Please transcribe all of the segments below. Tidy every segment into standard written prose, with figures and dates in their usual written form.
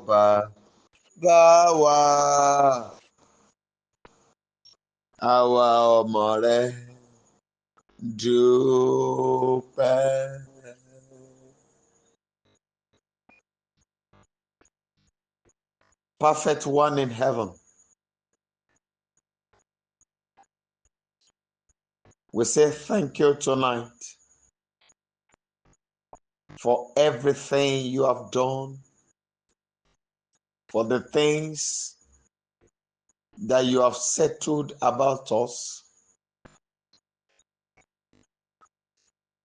Bàbá wa. Àwa ọmọ rẹ dúpẹ́. Perfect One in heaven, we say thank you tonight for everything you have done, for the things that you have settled about us.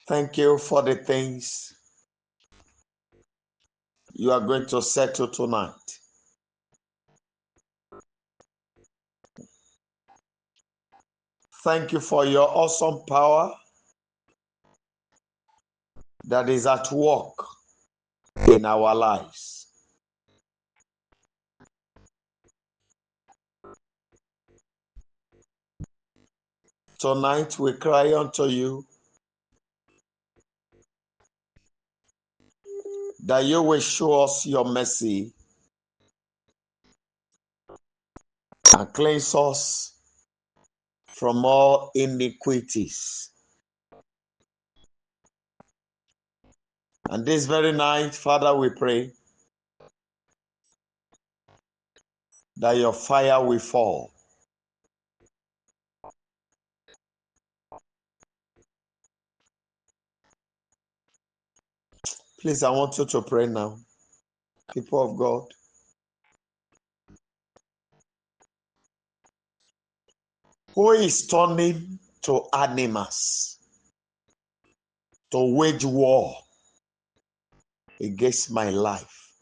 Thank you for the things you are going to settle tonight. Thank you for your awesome power that is at work in our lives. Tonight we cry unto you that you will show us your mercy and cleanse us from all iniquities. And this very night, Father, we pray that your fire will fall. Please, I want you to pray now, people of God. Who is turning to animals to wage war against my life?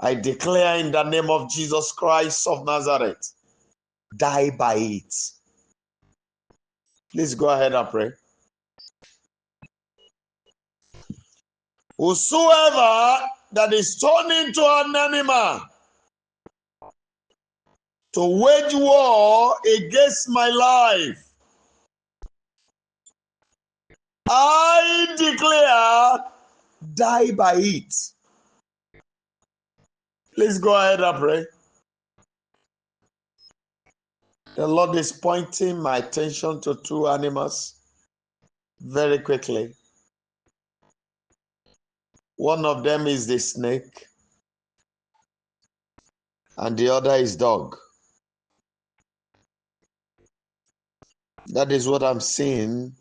I declare in the name of Jesus Christ of Nazareth, die by it. Please go ahead and pray. Whosoever that is turning to an animal to wage war against my life, I declare, die by it. Please go ahead and pray. The Lord is pointing my attention to two animals very quickly. One of them is the snake, and the other is dog. That is what I'm seeing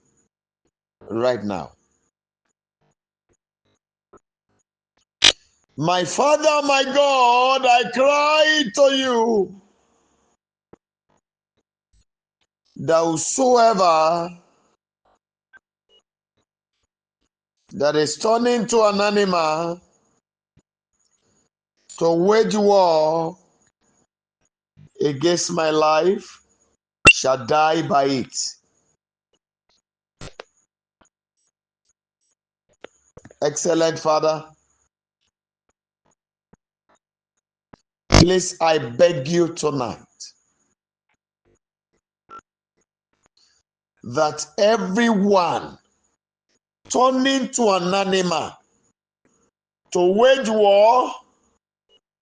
right now. My Father, my God, I cry to you that whosoever that is turning to an animal to wage war against my life shall die by it. Excellent Father, please, I beg you tonight that everyone turning to an animal to wage war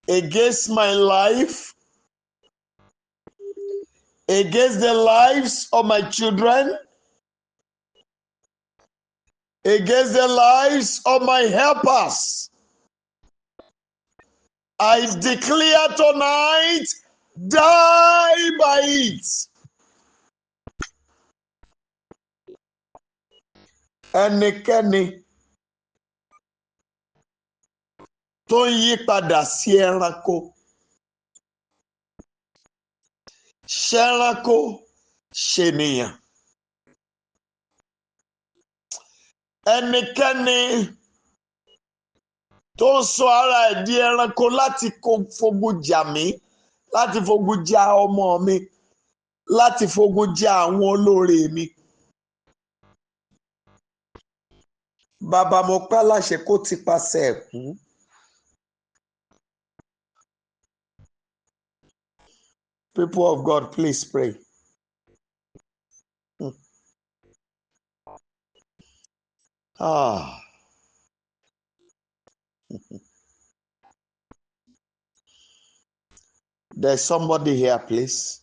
against my life, against the lives of my children, against the lives of my helpers, I declare tonight, die by it. Ẹnikẹ́ni tó ń yí padà sí ẹranko, ṣẹranko ṣènìyàn. Ẹnikẹ́ni tó ń sọ ara ẹ̀ di ẹranko láti fogun jà mí, láti fogun jà ọmọ mi, láti fogun jà àwọn olóore mi. Bàbá, mo pa á láṣẹ kó tipasẹ̀ ẹ̀ kú. People of God, please pray. Ah. There's somebody here, please.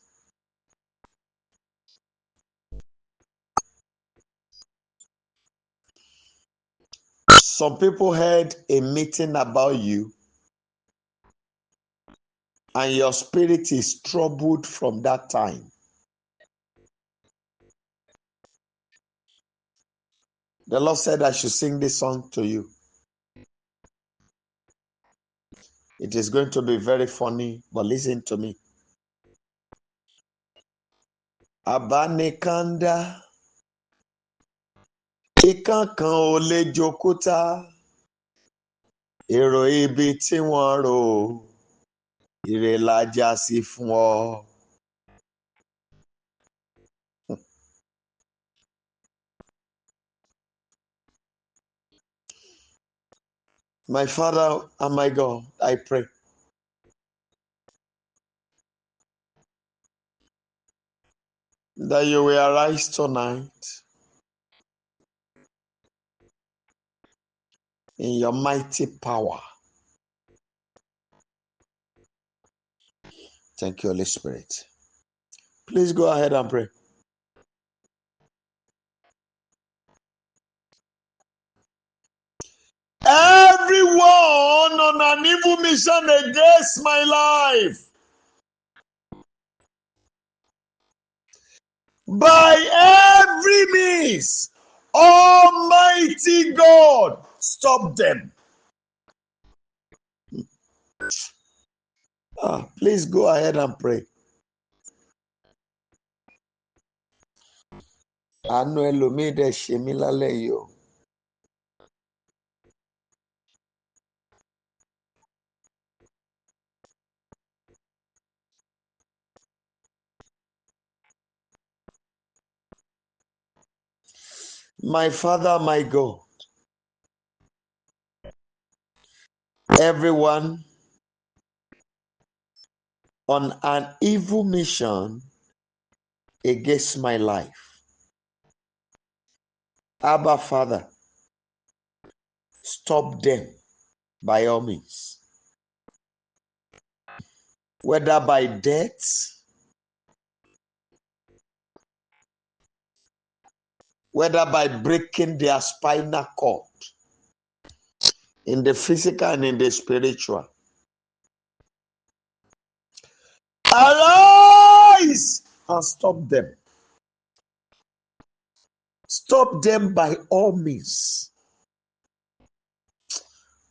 Some people had a meeting about you, and your spirit is troubled from that time. The Lord said I should sing this song to you. It is going to be very funny, but listen to me. Abánikàndá, ikán kan ò lè jòkúta, èrò ibi tí wọ́n rò, ire lá já sí fún ọ. My Father and my God, I pray that you will arise tonight in your mighty power. Thank you, Holy Spirit. Please go ahead and pray. Everyone on an evil mission against my life, by every means, Almighty God, stop them. Please go ahead and pray. Àánú ẹlòmíì dẹ̀ ṣe mí lálẹ́ yìí o. My Father, my God, everyone on an evil mission against my life, Abba Father, stop them by all means. Whether by death, whether by breaking their spinal cord in the physical and in the spiritual. Arise and stop them. Stop them by all means.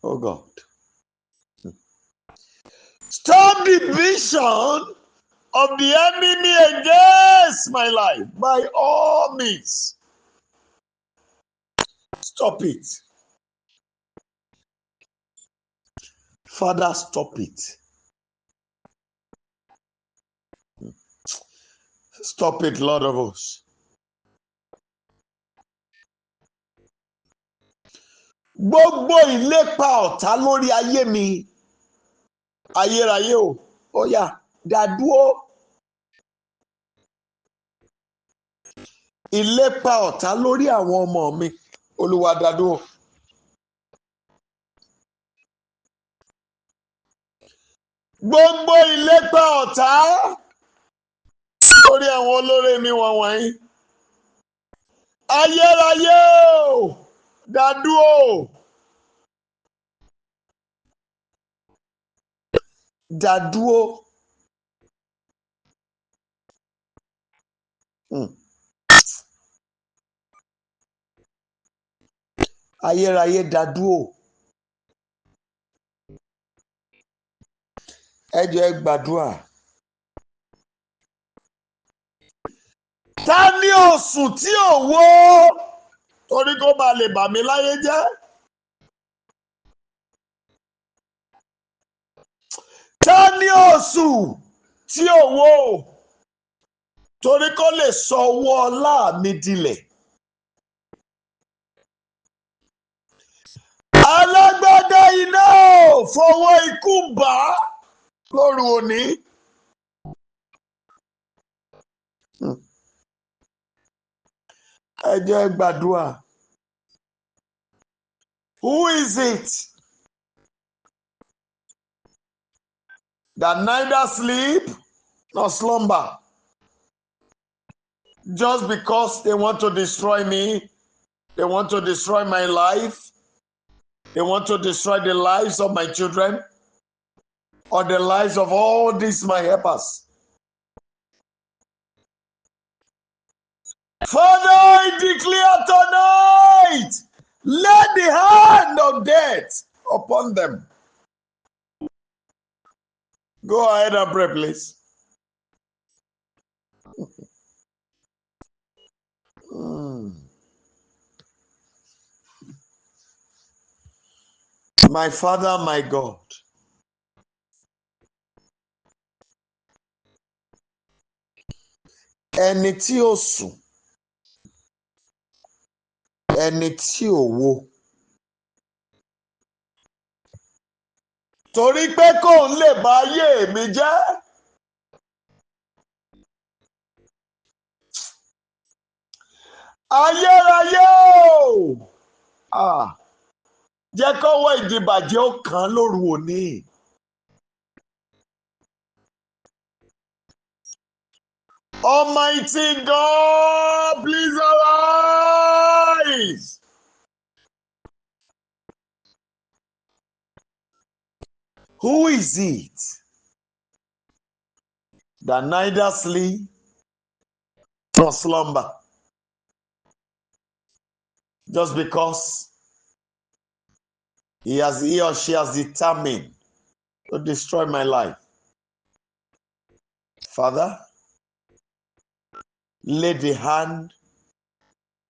Oh God. Stop the vision of the enemy against my life by all means. Stop it. Father, stop it. Stop it, Lord of hosts. Gbogbo ìlépa ọ̀tá lórí ayé mi, ayérayé o, ó yá, dádúró. Ìlépa ọ̀tá lórí àwọn ọmọ mi, Olúwa dádúró. Gbogbo ìlépa ọ̀tá lórí àwọn olóore mi wọ̀nyí. Ayérayé o, dádúró. Dádúró. Ayérayé dádúró. Ẹ jọ̀ọ́ ẹ gbàdúrà. Ta ni òsùn tí ò wó torí kó ba lè bà mí láyé jẹ́? Ta ni òsùn tí ò wó torí kó lè sọ owó ọlá mi dilẹ̀? Alágbádá iná ò fọwọ́ ikú bà á lóru òní. Ẹ jọ̀ọ́ ẹ gbàdúrà. Who is it That neither sleep nor slumber, just because they want to destroy me, they want to destroy my life, they want to destroy the lives of my children, or the lives of all these my helpers. Father, I declare tonight, let the hand of death upon them. Go ahead and pray, please. My Father, my God. Ẹni tí ò sùn, ẹni tí ò wo. Torí pé kóun lè ba ayé mi jẹ́. Ayérayé o! Ah, jẹ́ kọ́wọ́ ìdìbàjẹ́ ó kàn án lóru òní. Almighty God, please arise. Who is it that neither sleep nor slumber? Just because he or she has determined to destroy my life. Father, lay the hand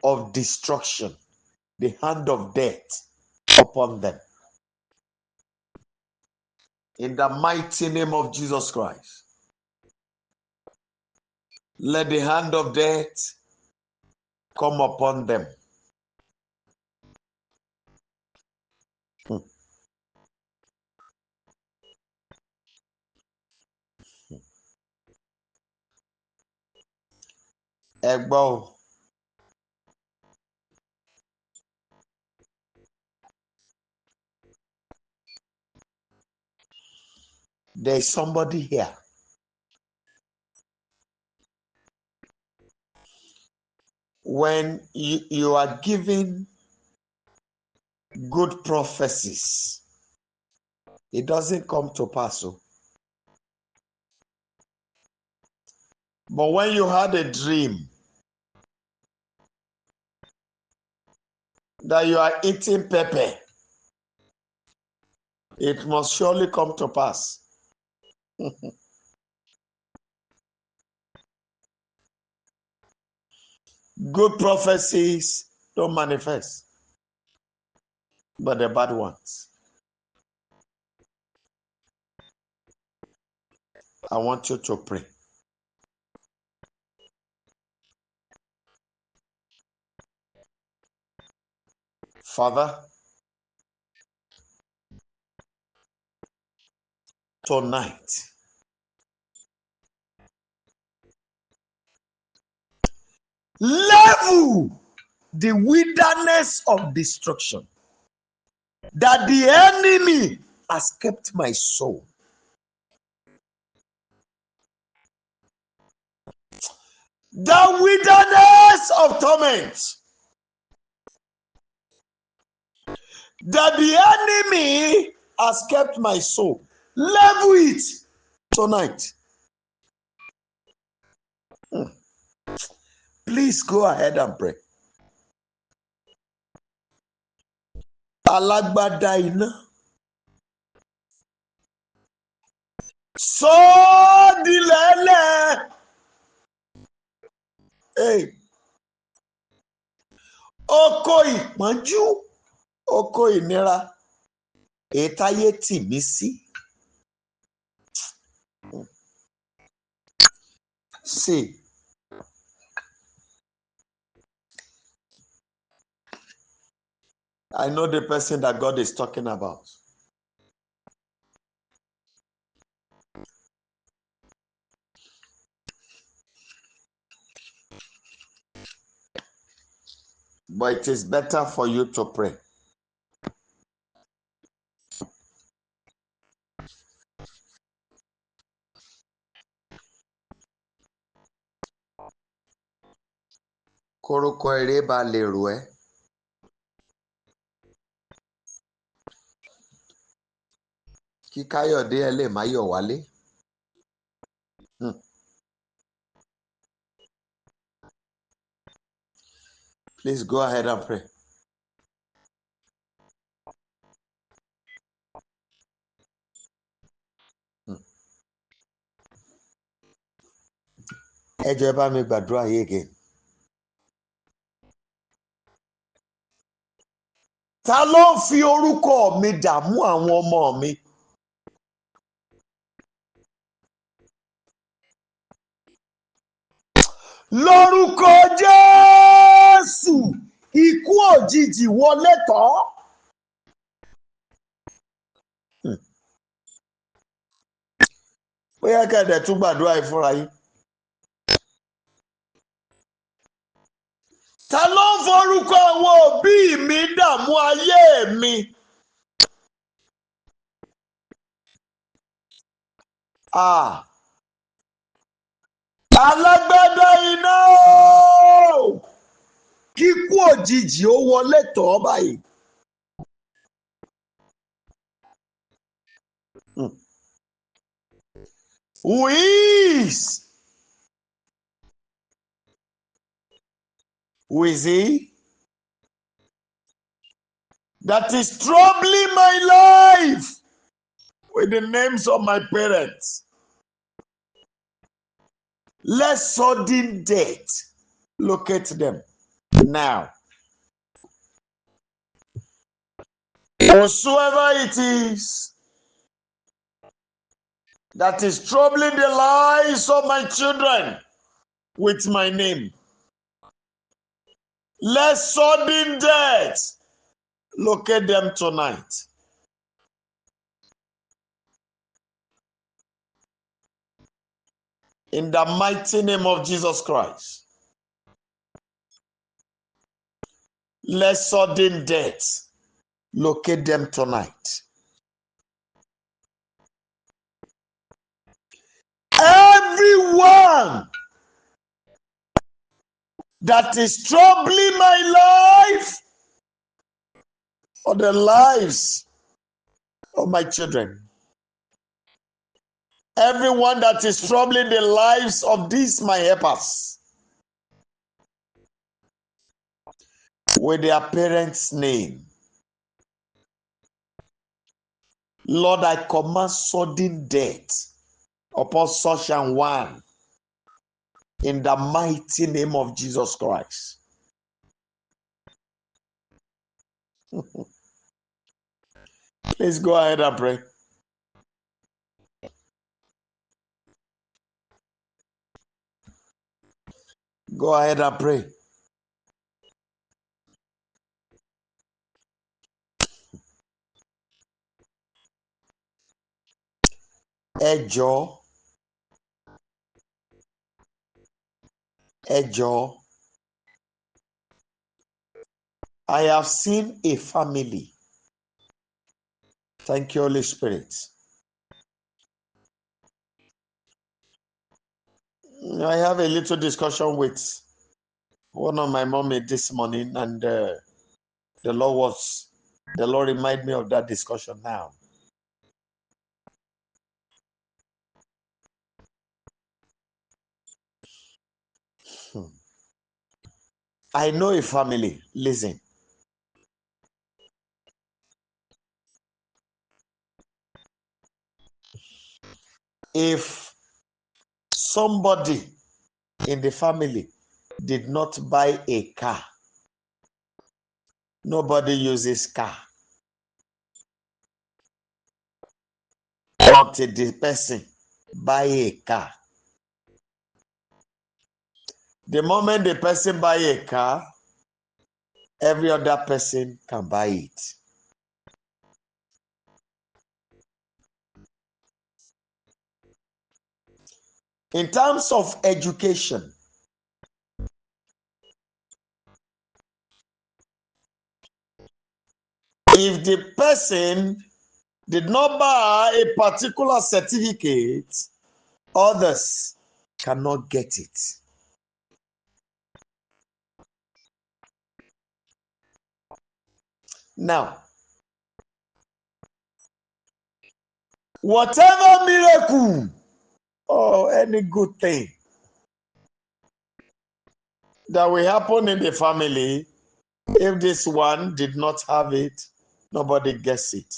of destruction, the hand of death upon them. In the mighty name of Jesus Christ, let the hand of death come upon them. Ẹ gbọ́ o. There is somebody here. When you are giving good prophecies, it doesn't come to pass. Oh. But when you had a dream that you are eating pepper, it must surely come to pass. Good prophecies don't manifest, but the bad ones. I want you to pray. Father, tonight, level the wilderness of destruction that the enemy has kept my soul. The wilderness of torment that the enemy has kept my soul. Level it tonight. Please go ahead and pray. Alágbádá iná. Sọ ọ́ di ilẹ̀ẹ́lẹ̀. Hey. Oko ìpọ́njú, oko ìnira, èyí táyé tì mí sí. See, I know the person that God is talking about. But it is better for you to pray. Kórúkọ ire ba lè rò ẹ́. Kí Káyọ̀dé ẹ lè máyọ̀ wálé. Please go ahead and pray. Ẹ jọ̀ọ́, ẹ bá mi gbàdúrà yìí again. Ta ló ń fi orúkọ mi dààmú àwọn ọmọ mi? Lórúkọ Jésù, ikú òjijì wọlé tọ̀. Bóyá kẹ́ ẹ dẹ̀ tún gbàdúrà yìí fúnra yín. Ta ló ń forúkọ àwọn òbí mi dààmú ayé mi? Ah. Alágbádá iná o! Kíkú òjijì ó wọlé tọ̀ ọ́ báyìí. Who is? Who is he that is troubling my life with the names of my parents? Let sudden death locate them now. Whosoever it is that is troubling the lives of my children with my name, let sudden death locate them tonight. In the mighty name of Jesus Christ. Let sudden death locate them tonight. Everyone that is troubling my life or the lives of my children, everyone that is troubling the lives of these my helpers with their parents' name, Lord, I command sudden death upon such an one in the mighty name of Jesus Christ. Please go ahead and pray. Go ahead and pray. Ẹ jọ̀ọ́, ẹ jọ̀ọ́. I have seen a family. Thank you, Holy Spirit. I have a little discussion with one of my mommy this morning, and the Lord remind me of that discussion now. I know a family. Listen. If somebody in the family did not buy a car, nobody uses car until the person buy a car. The moment the person buy a car, every other person can buy it. In terms of education, if the person did not buy a particular certificate, others cannot get it. Now, whatever miracle or any good thing that will happen in the family, if this one did not have it, nobody gets it.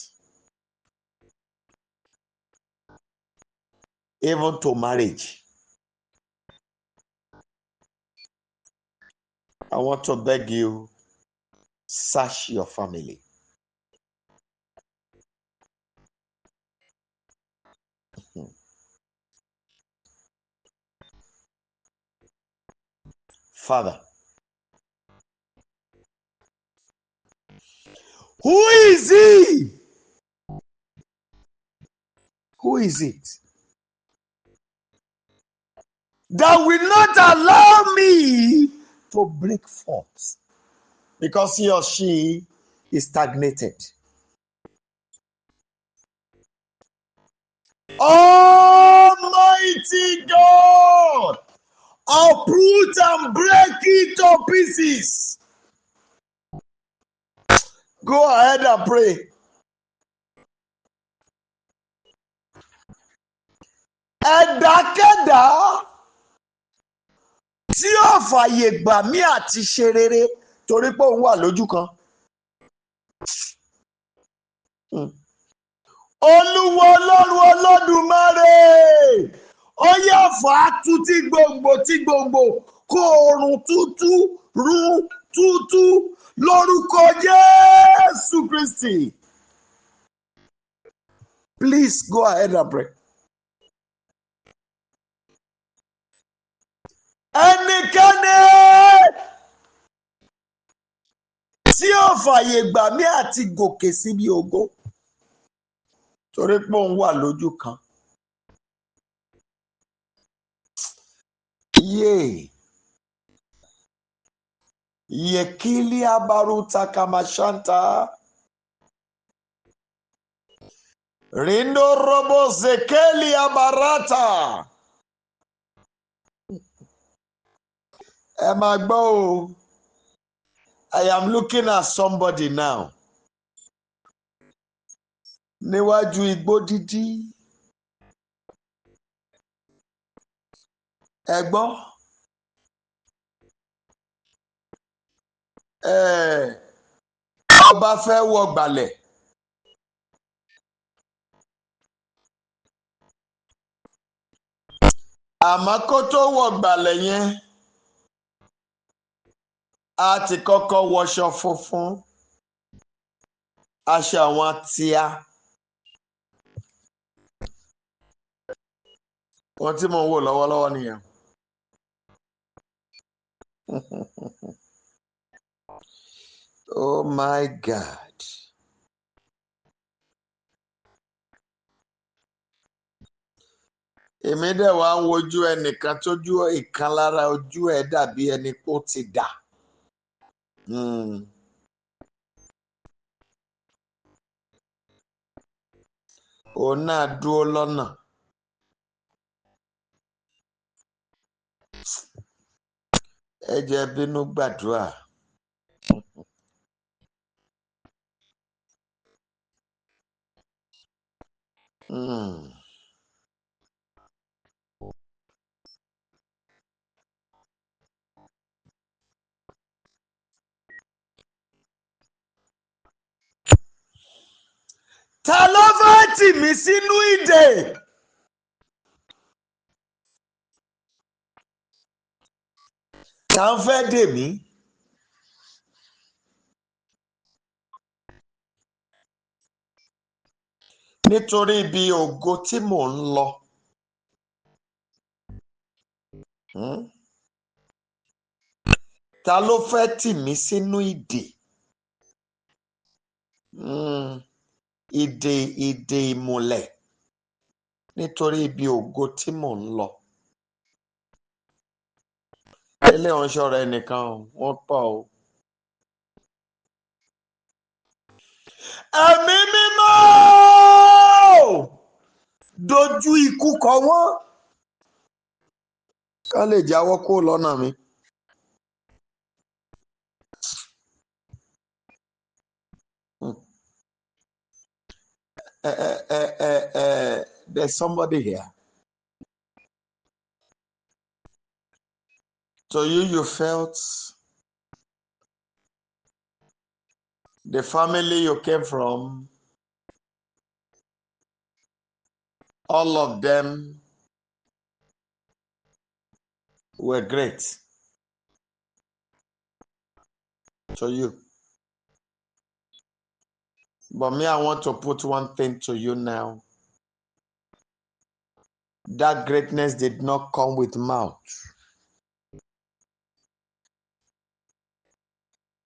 Even to marriage. I want to beg you, search your family. Father, who is he? Who is it that will not allow me to break forth because he or she is stagnated? Almighty God, uproot and break it to pieces. Go ahead and pray. Ẹ̀dákẹ́dá tí ò fàyè gbà mí àti ṣe rere torí pé òun wà lójú kan. Olúwa Ọlọ́run Olódùmarè, ó yá, fà á tú tí gbòǹgbò tí gbòǹgbò, kó oorun tútú run tútú lórúkọ Jésù Kristi. Please go ahead and pray. Ẹnikẹ́ni tí ò fàyè gbà mí àti gòkè síbi ògo torí pé òun wà lójú kan. Yé yekili abaruta kamashanta rindo robo zekeli abarata. Ẹ máa gbọ́ o. I am looking at somebody now. Níwájú igbó dídí. Ẹ gbọ́. Ọba fẹ́ wọ gbàlẹ̀. Àmọ́ kó tó wọ gbàlẹ̀ yẹn, a ti kọ́kọ́ wọṣọ funfun, aṣọ àwọn tíá. Wọ́n tí mò ń wò lọ́wọ́lọ́wọ́ nìyẹn. Oh my God. Èmi dẹ̀ wá ń wojú ẹnìkan tójú ìkan lára ojú ẹ̀ dàbí ẹni pé ó ti dà. Òun náà dúró lọ́nà. Ẹ jẹ́ bínú gbàdúrà. Ta ló fẹ́ tì mí sínú ìdè? Ta ń fẹ́ dè mí? Nítorí ibi ògo tí mò ń lọ. Ta ló fẹ́ tì mí sínú ìdè? Ìdè ìdè ìmùlẹ̀ nítorí ibi ògo tí mò ń lọ. Eléyìí ń ṣọ̀rọ̀ ẹnìkan o, wọ́n pọ̀ o. Ẹ̀mí mímọ́, dojú ikú kọ wọ́n ká lè jáwọ́ kó lọ́nà mi. There's somebody here. To you, you felt the family you came from, all of them were great to you. But me, I want to put one thing to you now. That greatness did not come with mouth.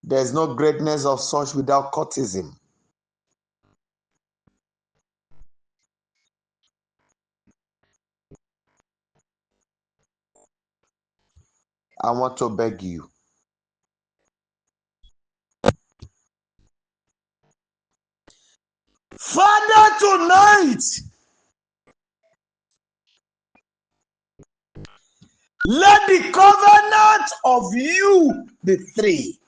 There's no greatness of such without courtesan. I want to beg you. Father, tonight, let the covenant of you, the three,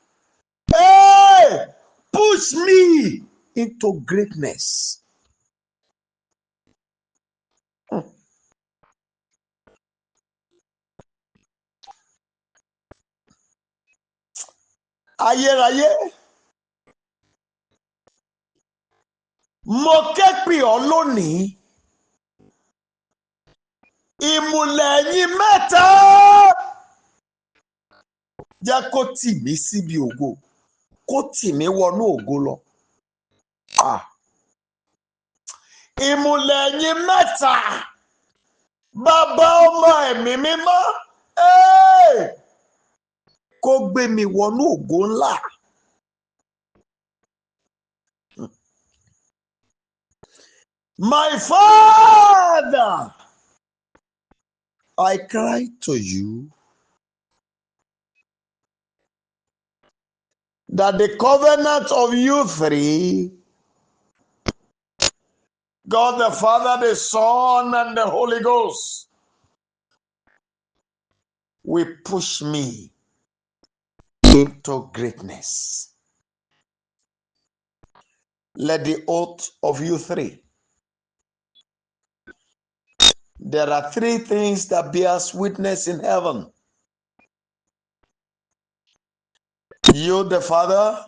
hey, push me into greatness. Ayérayé, mo ké pè ọ́ lónìí. Ìmùlẹ̀ ẹ̀yin mẹ́ta jẹ́ kó tì mí síbi ògo, kó tì mí wọnú ògo lọ. Ah. Ìmùlẹ̀ ẹ̀yin mẹ́ta, bàbá, ọmọ, ẹ̀mí mímọ́, hey! Kó gbé mi wọnú ògo ńlá. My Father, I cry to you that the covenant of you three, God the Father, the Son, and the Holy Ghost, will push me into greatness. Let the oath of you three. There are three things that bears witness in heaven. You, the Father,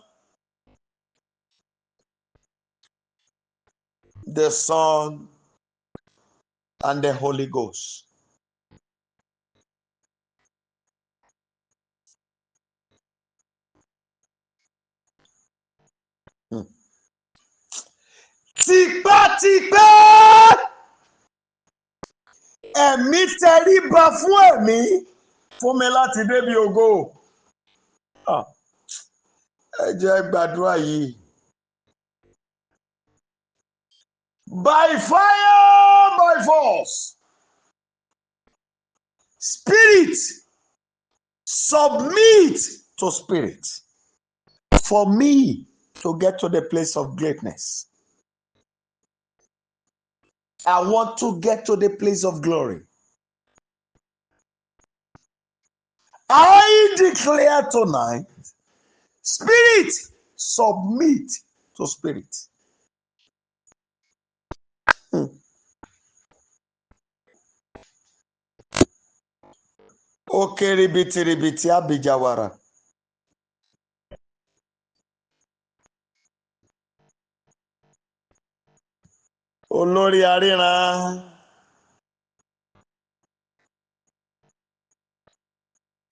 the Son, and the Holy Ghost. Tipátipá ẹ̀mí tẹríba fún ẹ̀mí fún mi láti débi ògo. Ah, ẹ jẹ́ gbàdúrà yìí. By fire, by force. Spirit, submit to spirit for me to get to the place of greatness. I want to get to the place of glory. I declare tonight, spirit, submit to spirit. Ó kéré bitiribiti abijawara. Olórí aríran.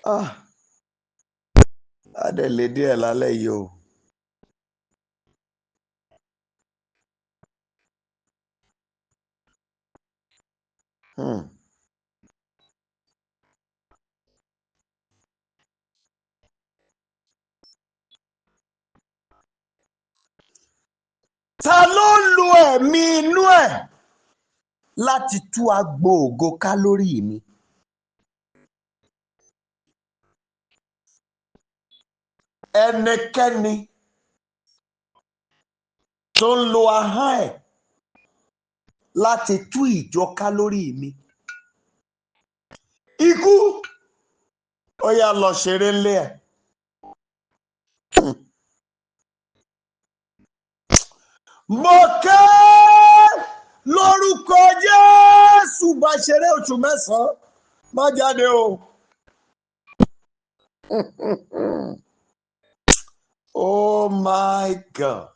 Ah, á dẹ̀ lé díẹ̀ lálẹ́ yìí o. Ta ló ń lo ẹ̀mí inú ẹ̀ láti tú agbo ògo ká lórí mi? Ẹnikẹ́ni tó ń lo ahọ́n ẹ̀ láti tú ìjọ ká lórí mi. Ikú, ó yá, lọ ṣeré ńlé ẹ̀. Mo ké Lórúkọ Jésù, bá ṣeré oṣù 9, má jáde o. Oh my God.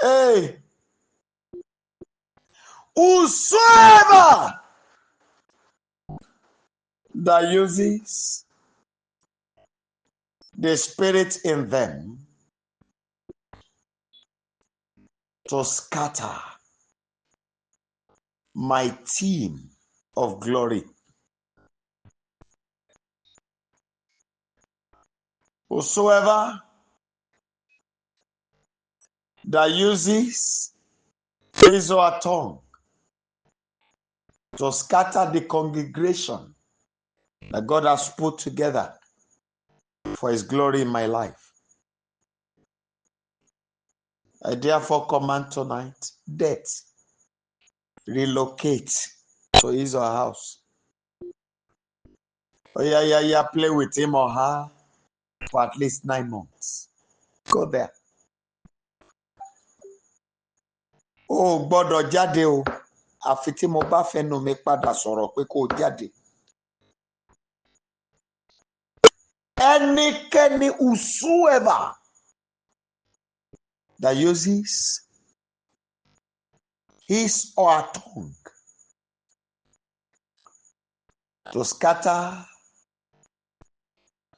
Hey, whosoever that uses the spirit in them to scatter my team of glory. Whosoever that uses his or her tongue to scatter the congregation that God has put together for his glory in my life. I therefore command tonight, death, relocate to his or her house. Oh, yeah, play with him or her for at least 9 months. Go there. O ò gbọ́dọ̀ jáde o, àfi tí mo bá fẹnu mi padà sọ̀rọ̀ pé kó o jáde. Ẹnikẹ́ni, whosoever that uses his or her tongue to scatter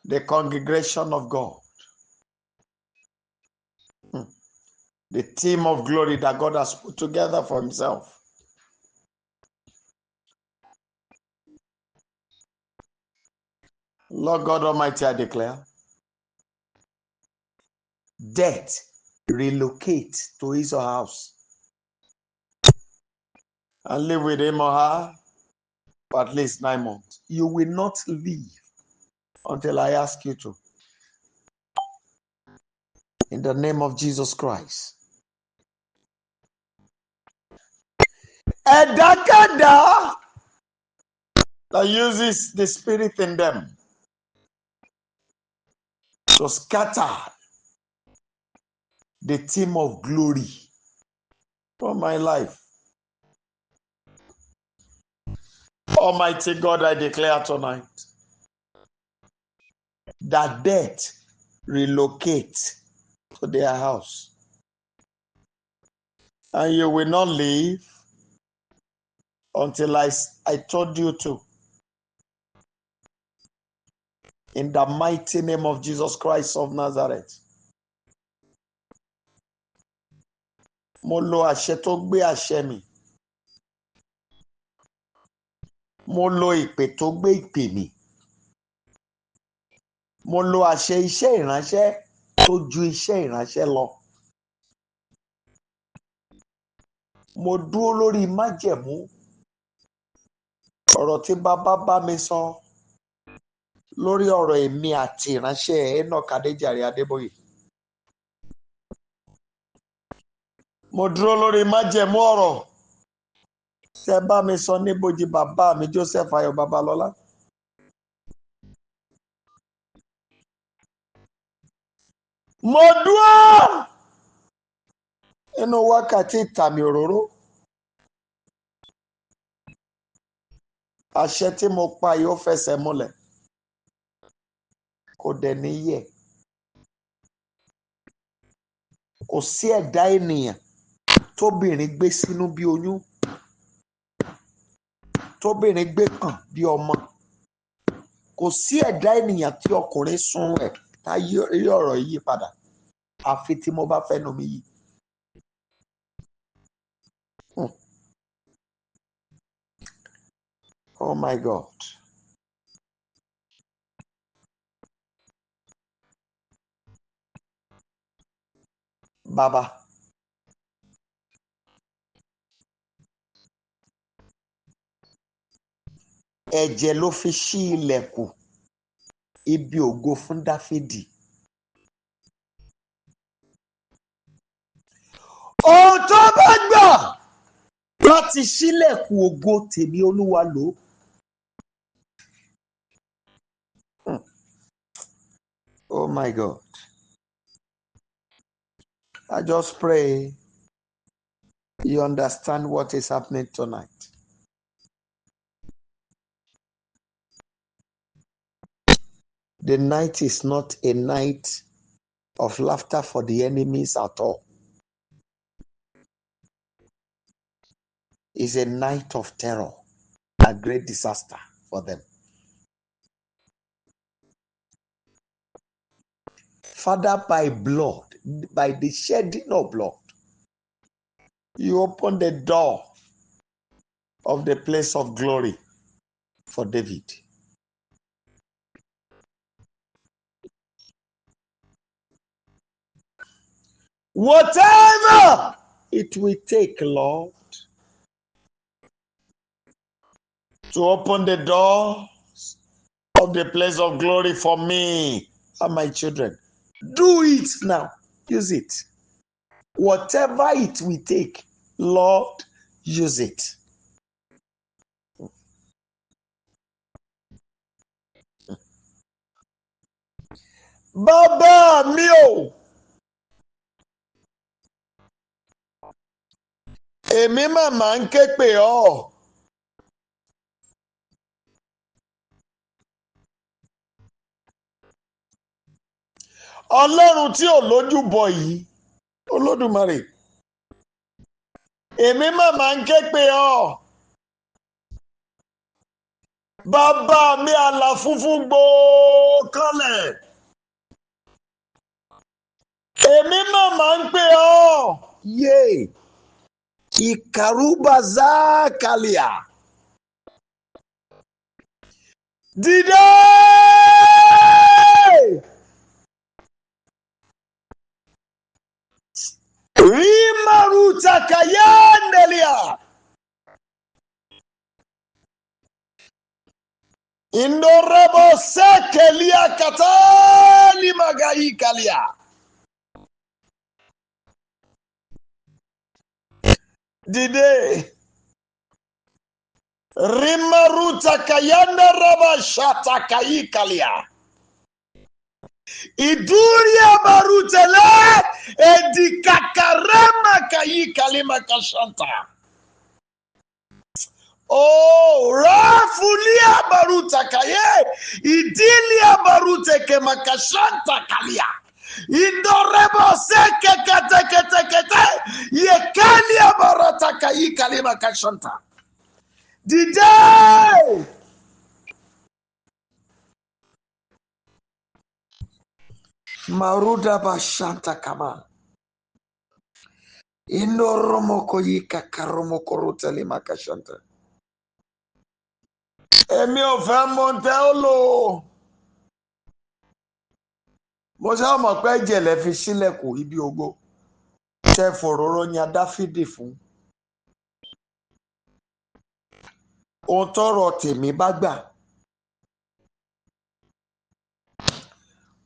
the congregation of God, the team of glory that God has put together for himself. Lord God Almighty, I declare death, relocate to his or her house and live with him or her for at least 9 months. You will not leave until I ask you to. In the name of Jesus Christ. Ẹ̀dákẹ́dá that uses the spirit in them to scatter the team of glory from my life. Almighty God, I declare tonight that death, relocate to their house. And you will not leave until I told you to. In the mighty name of Jesus Christ of Nazareth. Mo lo àṣẹ tó gbé àṣẹ mi. Mo lo ìpè tó gbé ìpè mi. Mo lo àṣẹ iṣẹ́ ìránṣẹ́ tó ju iṣẹ́ ìránṣẹ́ lọ. Mo dúró lórí májẹ̀mú ọ̀rọ̀ tí bàbá bá mi sọ lórí ọ̀rọ̀ èmi àti ìránṣẹ́ Enoch Adéjàre Adébóyè. Mo dúró lórí májẹ̀mú ọ̀rọ̀ tẹ́ bá mi sọ níbojì bàbá mi Joseph Ayọ̀ Babalọ́lá. Mo dúró nínú wákàtí ìtàmì òróró. Àṣẹ tí mo pa yóò fẹsẹ̀ múlẹ̀. Kò dẹ̀ ní yẹ̀. Kò sí ẹ̀dá ènìyàn tóbìnrin gbé sínú bí oyún, tóbìnrin gbé kàn bí ọmọ. Kò sí ẹ̀dá ènìyàn tí ọkùnrin sun ẹ̀ tá yí ọ̀rọ̀ yí padà. Àfi tí mo bá fẹ́nu mi yí. Oh my God. Bàbá. Ẹ̀jẹ̀ ló fi ṣí ilẹ̀kùn ibi ògo fún Dáfídì. Ohun tó bá gbà láti ṣílẹ̀kùn ògo tèmi, Olúwa lò ó. Oh my God. I just pray You understand what is happening tonight. The night is not a night of laughter for the enemies at all. It's a night of terror, a great disaster for them. Father, by blood, by the shedding of blood, you open the door of the place of glory for David. Whatever it will take, Lord, to open the doors of the place of glory for me and my children. Do it now. Use it. Whatever it will take, Lord, use it. Bàbá mi o, èmi mà ń ké pè ọ́. Ọlọ́run tí ò lójúbọ yìí, Olódùmarè, èmi mà ń ké pè ọ́. Bàbá mi àlà funfun gbòó kanlẹ̀. Èmi mà ń pè ọ́. Yé! Ìkàrúbàzá kàlíà. Dìde! Rimaruta kayandelia. Indorebo sekelia katali magai kalia. Dìde. Rimaruta kayanda raba shata kai kalia. Iduria barutele edikakarema kai kalima kashanta. Oh, rafulia baruta kaye idilia barute kemakashanta kalia. Indorebo seke kete kete kete yekalia barata kai kalima kashanta. Dìde! Maruda bashanta kama. Indoromoko yika karomoko ruta lima kashanta. Èmi ò fẹ́ mọ ohun tẹ́ ó lò ó. Mo ṣáà mọ̀ pé ẹ̀jẹ̀ lẹ fi sílẹ̀kùn ibi ògo tẹ́ fòróró yan Dáfídì fún. Ohun tọ́rọ̀ tèmi bá gbà.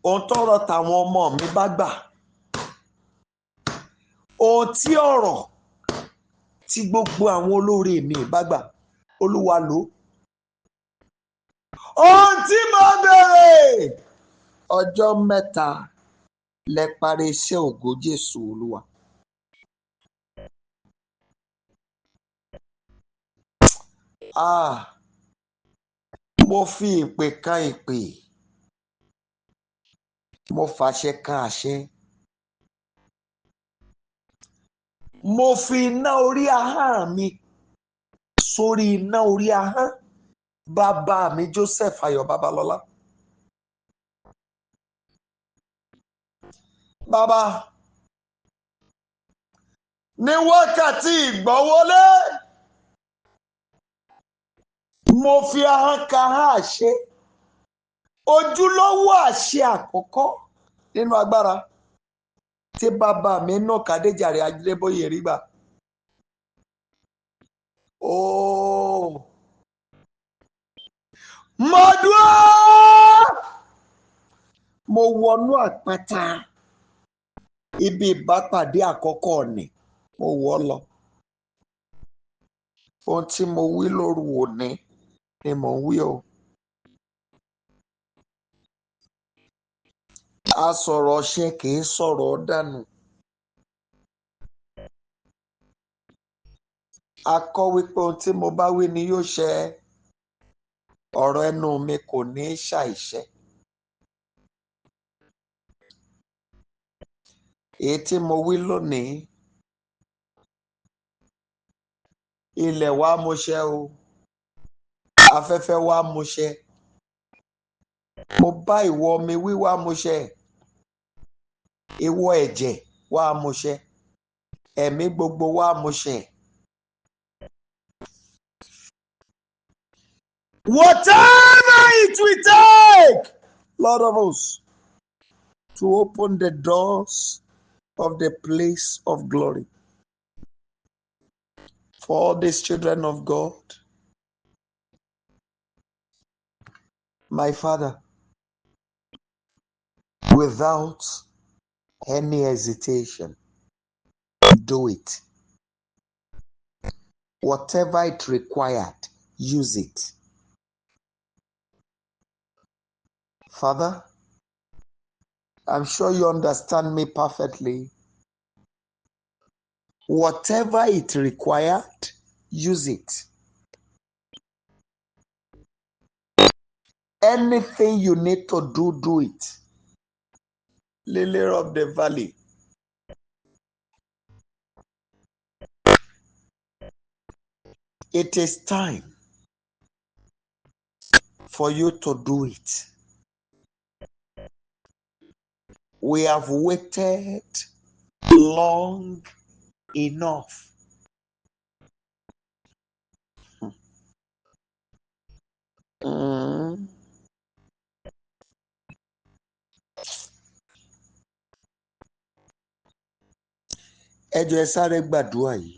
Ohun tọ́rọ̀ tàwọn ọmọ mi bá gbà. Ohun tí ọ̀rọ̀ tí gbogbo àwọn olóore mi bá gbà. Olúwa lò ó. Ohun tí mo béèrè ọjọ́ mẹ́ta lẹ parí iṣẹ́ ògo Jésù Olúwa. Ah, mo fi ìpè kan ìpè, mo fàṣẹ kan àṣẹ. Mo fi iná orí ahọ́n mi sórí iná orí ahọ́n bàbá mi Joseph Ayọ̀ Babalọ́lá. Bàbá, ní wákàtí ìgbọ́wọ́lé, mo fi ahọ́n kan ahọ́n àṣẹ, ojúlówó àṣẹ àkọ́kọ́ nínú agbára tí bàbá mi Enoch Adéjàre Adébóyè rí gbà. Ooo. Mo dúró! Mo wọnú àpáta ibi ìbápàdé àkọ́kọ́ ni mo wọ̀ ọ́ lọ. Ohun tí mo wí lóru òní ni mò ń wí o. A sọ̀rọ̀ ṣe kì í sọ̀rọ̀ dànù. A kọ wípé ohun tí mo bá wí ni yóò ṣẹ. Ọ̀rọ̀ ẹnu mi kò ní ṣàìṣẹ. Èyí tí mo wí lónìí, ilẹ̀ wa mú ṣẹ o, afẹ́fẹ́ wa mú ṣẹ. Mo bá ìwọ omi wí wá mú ṣẹ. Ìwọ ẹ̀jẹ̀ wá mú ṣẹ. Ẹ̀mí gbogbo wá mú ṣẹ. Whatever it will take, Lord of hosts, to open the doors of the place of glory for all these children of God. My Father, without any hesitation, do it. Whatever it required, use it. Father, I'm sure you understand me perfectly. Whatever it required, use it. Anything you need to do, do it. Lily of the valley. It is time for you to do it. We have waited long enough. Ẹ jọ̀ọ́, ẹ sáré gbàdúrà yìí.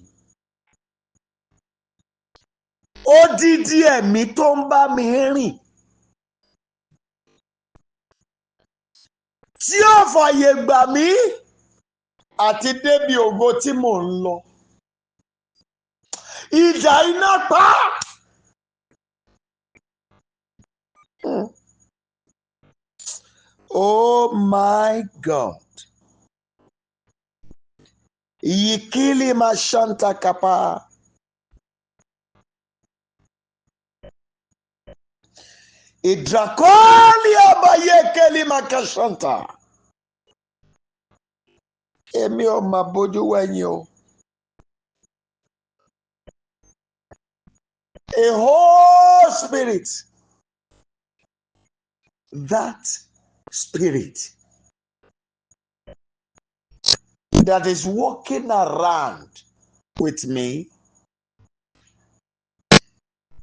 Odidi ẹ̀mí tó ń bá mi rìn tí ò fàyè gbà mí àti débi ògo tí mò ń lọ. Idà iná pa á. Oh my God. Yikili mashanta kapa. Idrakoli abayekeli makashanta. Èmi ò mà bójú wẹ̀yìn o. A whole spirit. That spirit that is walking around with me,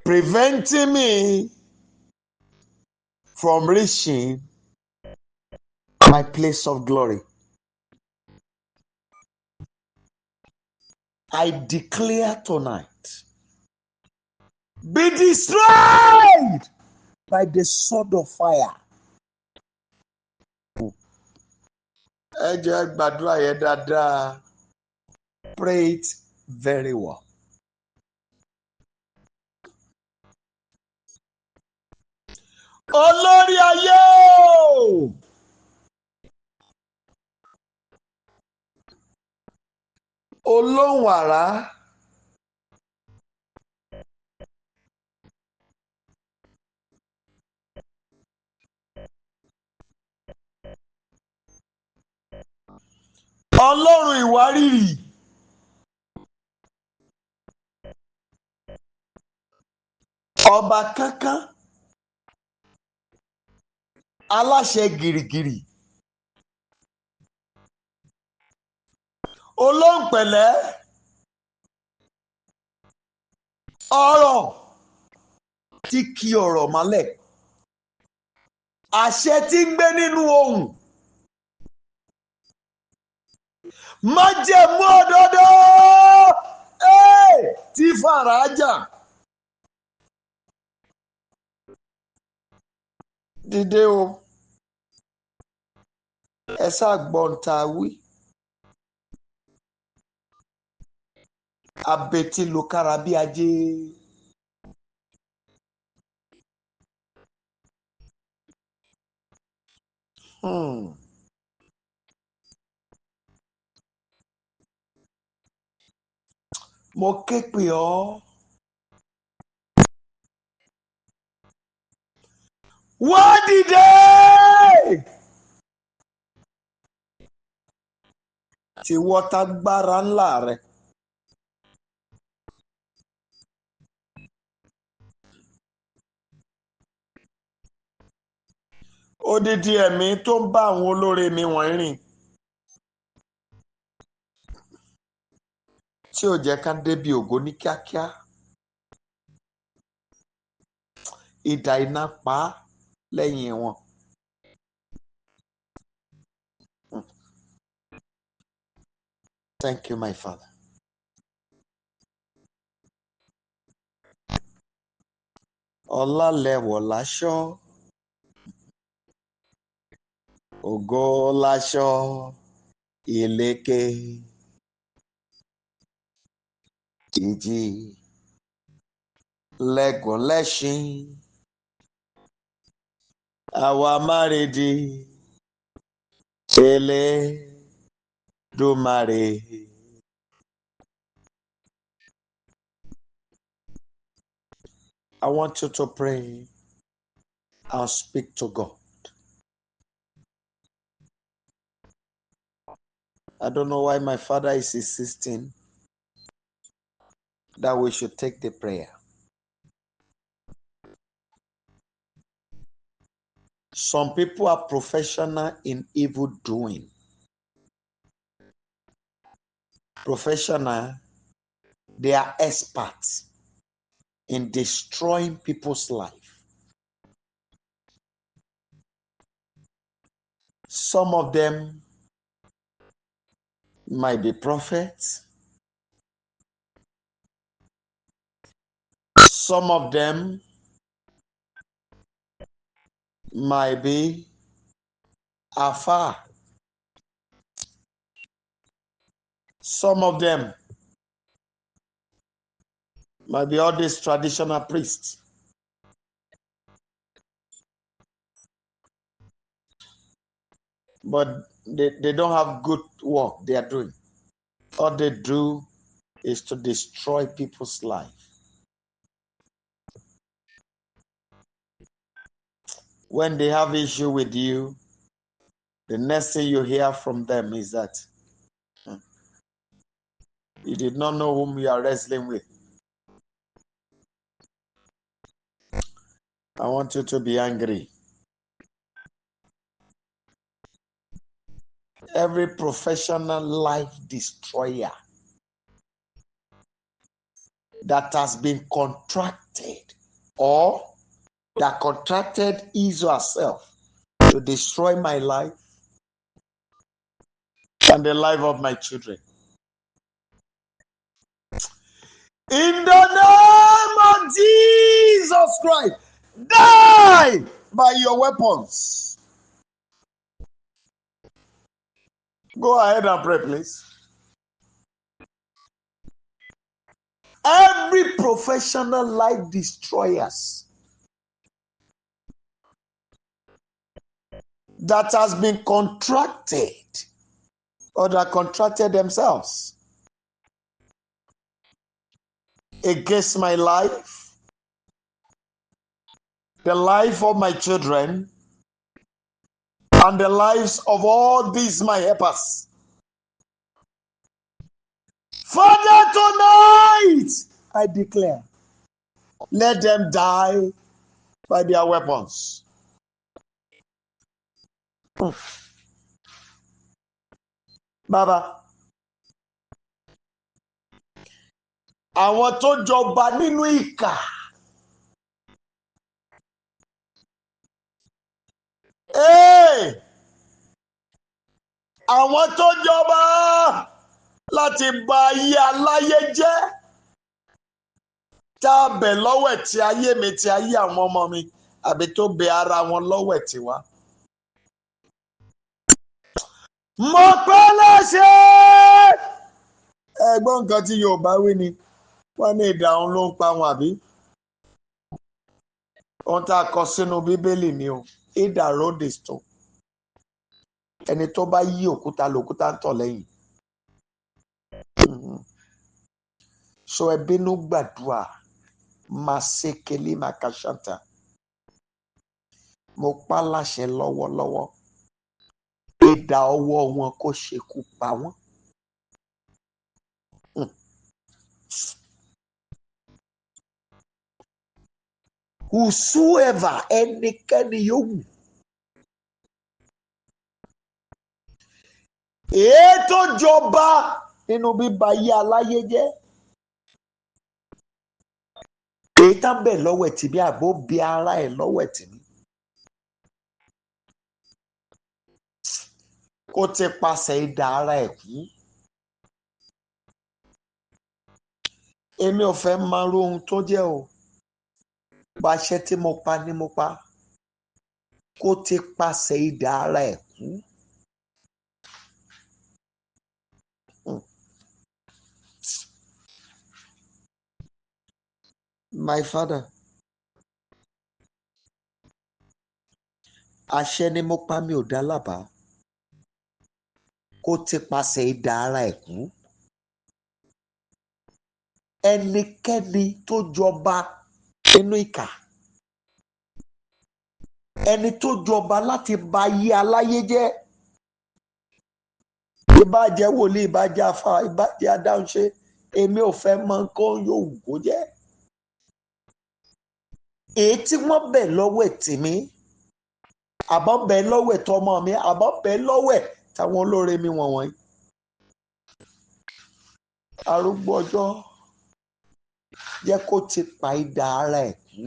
preventing me from reaching my place of glory. I declare tonight, be destroyed by the sword of fire. Ẹ jẹ́ gbàdúrà yẹn dáadáa. Pray it very well. Olórí ayé o! Olóhùn àrá. Ọlọ́run ìwárìrì. Ọba kánkán. Aláṣẹ gìrìgìrì. Olóhùnpẹ̀lẹ́. Ọ̀rọ̀ tí ki ọ̀rọ̀ mọ́lẹ̀. Àṣẹ tí ń gbé nínú ohùn. Májẹ̀mú òdodo tí fara jà. Dìde o. Ẹ ṣáà gbọ́ n tá a wí. Abetílukára bí ajé. Mo ké pè ọ́. Wá dìde! Tìwọ tagbára ńlá rẹ. Odidi ẹ̀mí tó ń bá àwọn olóore mi wọ̀nyí rìn, tí ò jẹ́ ká débi ògo ní kíákíá. Idà iná pa á lẹ́yìn wọn. Thank you, my Father. Ọlá lẹ wọ̀ láṣọ, ògo láṣọ, ìlẹ̀kẹ̀, ìjì lẹ gùn lẹ́ṣin, àwa márìdí, Elédùmarè. I want you to pray and speak to God. I don't know why my father is insisting that we should take the prayer. Some people are professional in evil doing. Professional, they are experts in destroying people's life. Some of them might be prophets. Some of them might be afar. Some of them might be all these traditional priests. But they don't have good work they are doing. All they do is to destroy people's life. When they have issue with you, the next thing you hear from them is that you did not know whom you are wrestling with. I want you to be angry. Every professional life destroyer that has been contracted or that contracted his or herself to destroy my life and the life of my children. In the name of Jesus Christ, die by your weapons. Go ahead and pray, please. Every professional life destroyers that has been contracted or that contracted themselves against my life, the life of my children, and the lives of all these my helpers. Father, tonight I declare, let them die by their weapons. Baba, àwọn tó jọba nínú ìkà. Hey! Àwọn tó jọba láti ba ayé aláyé jẹ́, tá a bẹ̀ lọ́wẹ̀ tí ayé mi, tí ayé àwọn ọmọ mi, àbí tó bẹ ara wọn lọ́wẹ̀ tiwa. Mo pẹ́ láṣẹ. Ẹ̀gbọ́n, nǹkan tí Yorùbá wí ni wọ́n ní idà òun ló ń pa wọn, àbí? Ohun tá a kọ sínú Bíbélì ni o, he that rolled the stone. Ẹni tó bá yí òkúta lòkúta ń tọ̀ lẹ́yìn. So ẹ bínú gbàdúrà masekeli makashanta. Mo pa láṣẹ lọ́wọ́lọ́wọ́. Idà ọwọ́ wọn kó ṣekú pa wọ́n. Whosoever, ẹnikẹ́ni yòówù. Èyí tó jọba nínú bíba ayé aláyé jẹ́. Èyí tá bẹ̀ lọ́wọ́ ẹ̀ tì mí àbó bí ara ẹ̀ lọ́wọ́ ẹ̀ tì mí. Kó ti pasẹ̀ idà ara ẹ̀ kú. Èmi ò fẹ́ máa ro ohun tó jẹ́ o. Báṣẹ tí mo pa ni mo pa. Kó ti pasẹ̀ idà ara ẹ̀ kú. My father, àṣẹ ni mo pa, mi ò dá lábàá. Kó ti pasẹ̀ idà ara ẹ̀ kú. Ẹnikẹ́ni tó jọba nínú ìkà. Ẹni tó jọba láti ba ayé aláyé jẹ́. Ìbá jẹ́ wòlíì, ìbá jẹ́ afá, ìbá jẹ́ adáhunṣe, èmi ò fẹ́ mọ nǹkan yòówù kó jẹ́. Èyí tí wọ́n bẹ̀ lọ́wọ́ ẹ̀ tì mí, àbọ̀ bẹ̀ lọ́wọ́ ẹ̀ tọmọ mi, àbọ̀ bẹ̀ lọ́wọ́ ẹ̀ táwọn olóore mi wọ̀nyí. Arúgbó ọjọ́ jẹ́ kó ti pa idà ara ẹ̀ kú.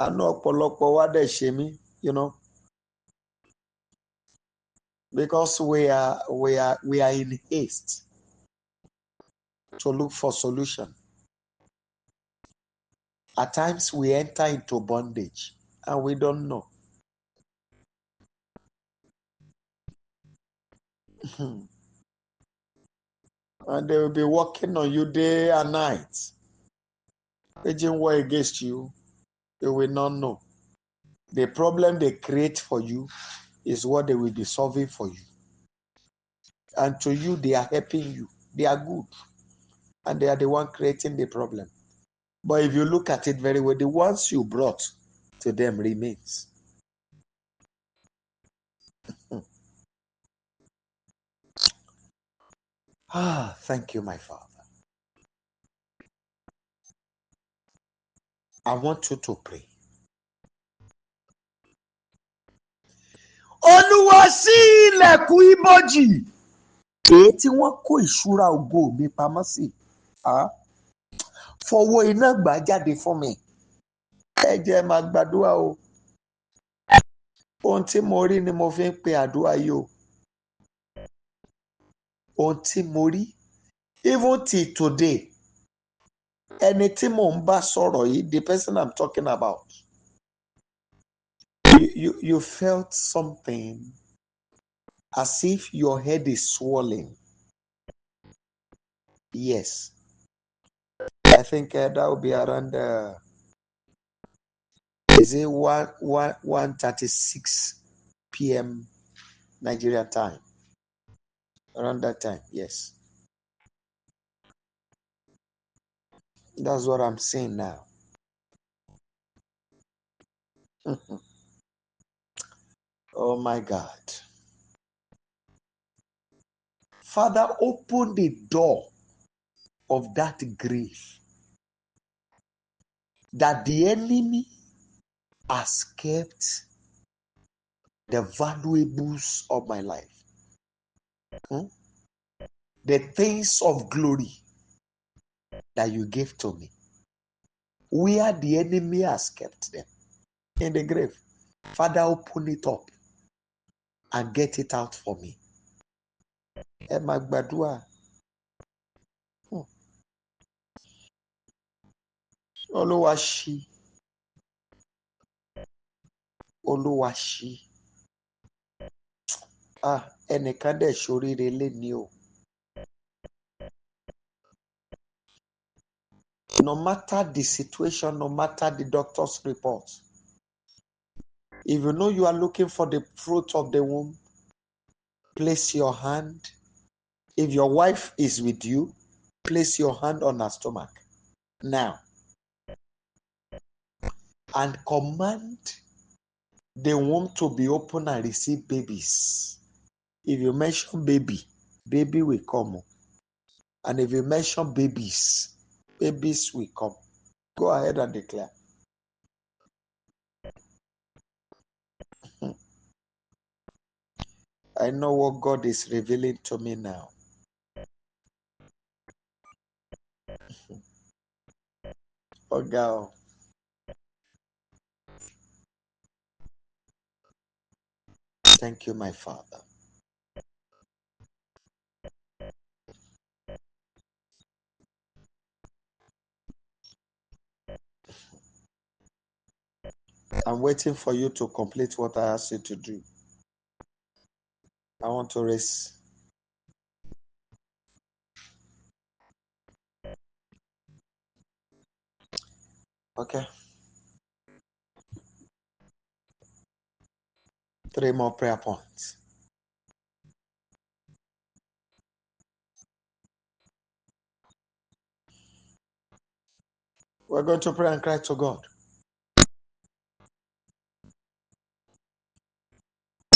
Àánú ọ̀pọ̀lọpọ̀ wa dẹ̀ ṣe mí, because we are in haste to look for solution. At times we enter into bondage and we don't know. And they will be working on you day and night, waging war against you. You will not know. The problem they create for you is what they will be solving for you. And to you, they are helping you. They are good. And they are the one creating the problem. But if you look at it very well, the ones you brought to them remains. Ah, thank you, my Father. I want you to pray. Olúwa, ṣí ilẹ̀kùn ibojì èyí tí wọ́n kó ìṣúra ògo mi pamọ́ sí. Ah, fọwọ́ iná gbà jáde fún mi. Ẹ jẹ́ máa gbàdúrà o. Ohun tí mo rí ni mo fi ń pe àdúrà yìí o. Ohun tí mo rí, even till today, ẹni tí mò ń bá sọ̀rọ̀ yìí, the person I'm talking about, you felt something as if your head is swelling. Yes. I think that will be around, is it 1:36 p.m. Nigeria time? Around that time, yes. That's what I'm seeing now. Oh my God. Father, open the door of that grave that the enemy has kept the valuables of my life. The things of glory that you gave to me. Where the enemy has kept them in the grave. Father, open it up and get it out for me. Ẹ máa gbàdúrà. Olúwa ṣí. Olúwa ṣí. Ah, ẹnìkan dẹ̀ ṣoríire léni o. No matter the situation, no matter the doctor's report, if you know you are looking for the fruit of the womb, place your hand If your wife is with you, place your hand on her stomach now and command the womb to be open and receive babies. If you mention baby, baby will come. And if you mention babies, babies will come. Go ahead and declare. I know what God is revealing to me now. Oh, girl. Thank you, my Father. I'm waiting for you to complete what I asked you to do. I want to raise. Okay. 3 more prayer points. We're going to pray and cry to God.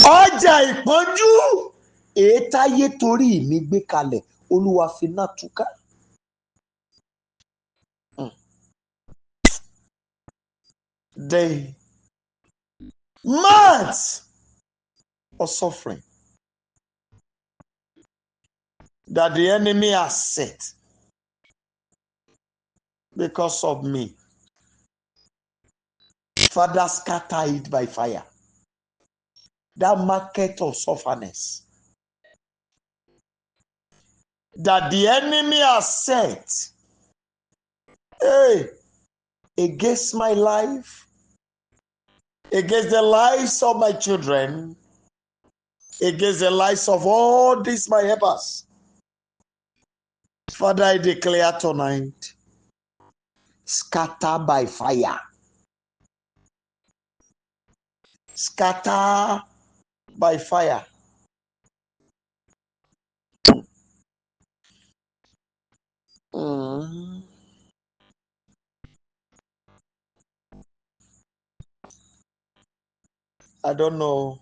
Ọjà ìpọ́njú èyí táyé torí mi gbé kalẹ̀, Olúwa finá túká. The months of suffering that the enemy has set because of me, Father, scatter it by fire. That market of sufferness that the enemy has set, hey, against my life, against the lives of my children, against the lives of all these my helpers. Father, I declare tonight, scatter by fire. Scatter by fire. I don't know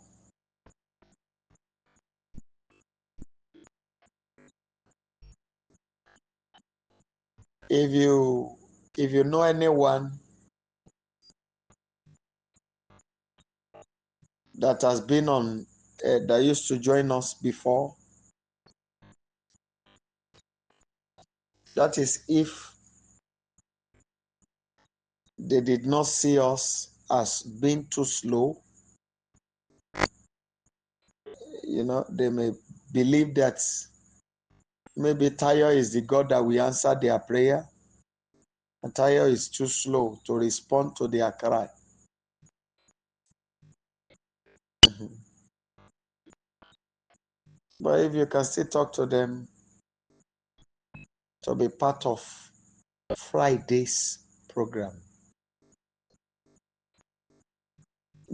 if you know anyone that has been on, that used to join us before. That is if they did not see us as being too slow. They may believe that maybe Tayo is the God that will answer their prayer, and Tayo is too slow to respond to their cry. But if you can still talk to them to be part of Friday's program,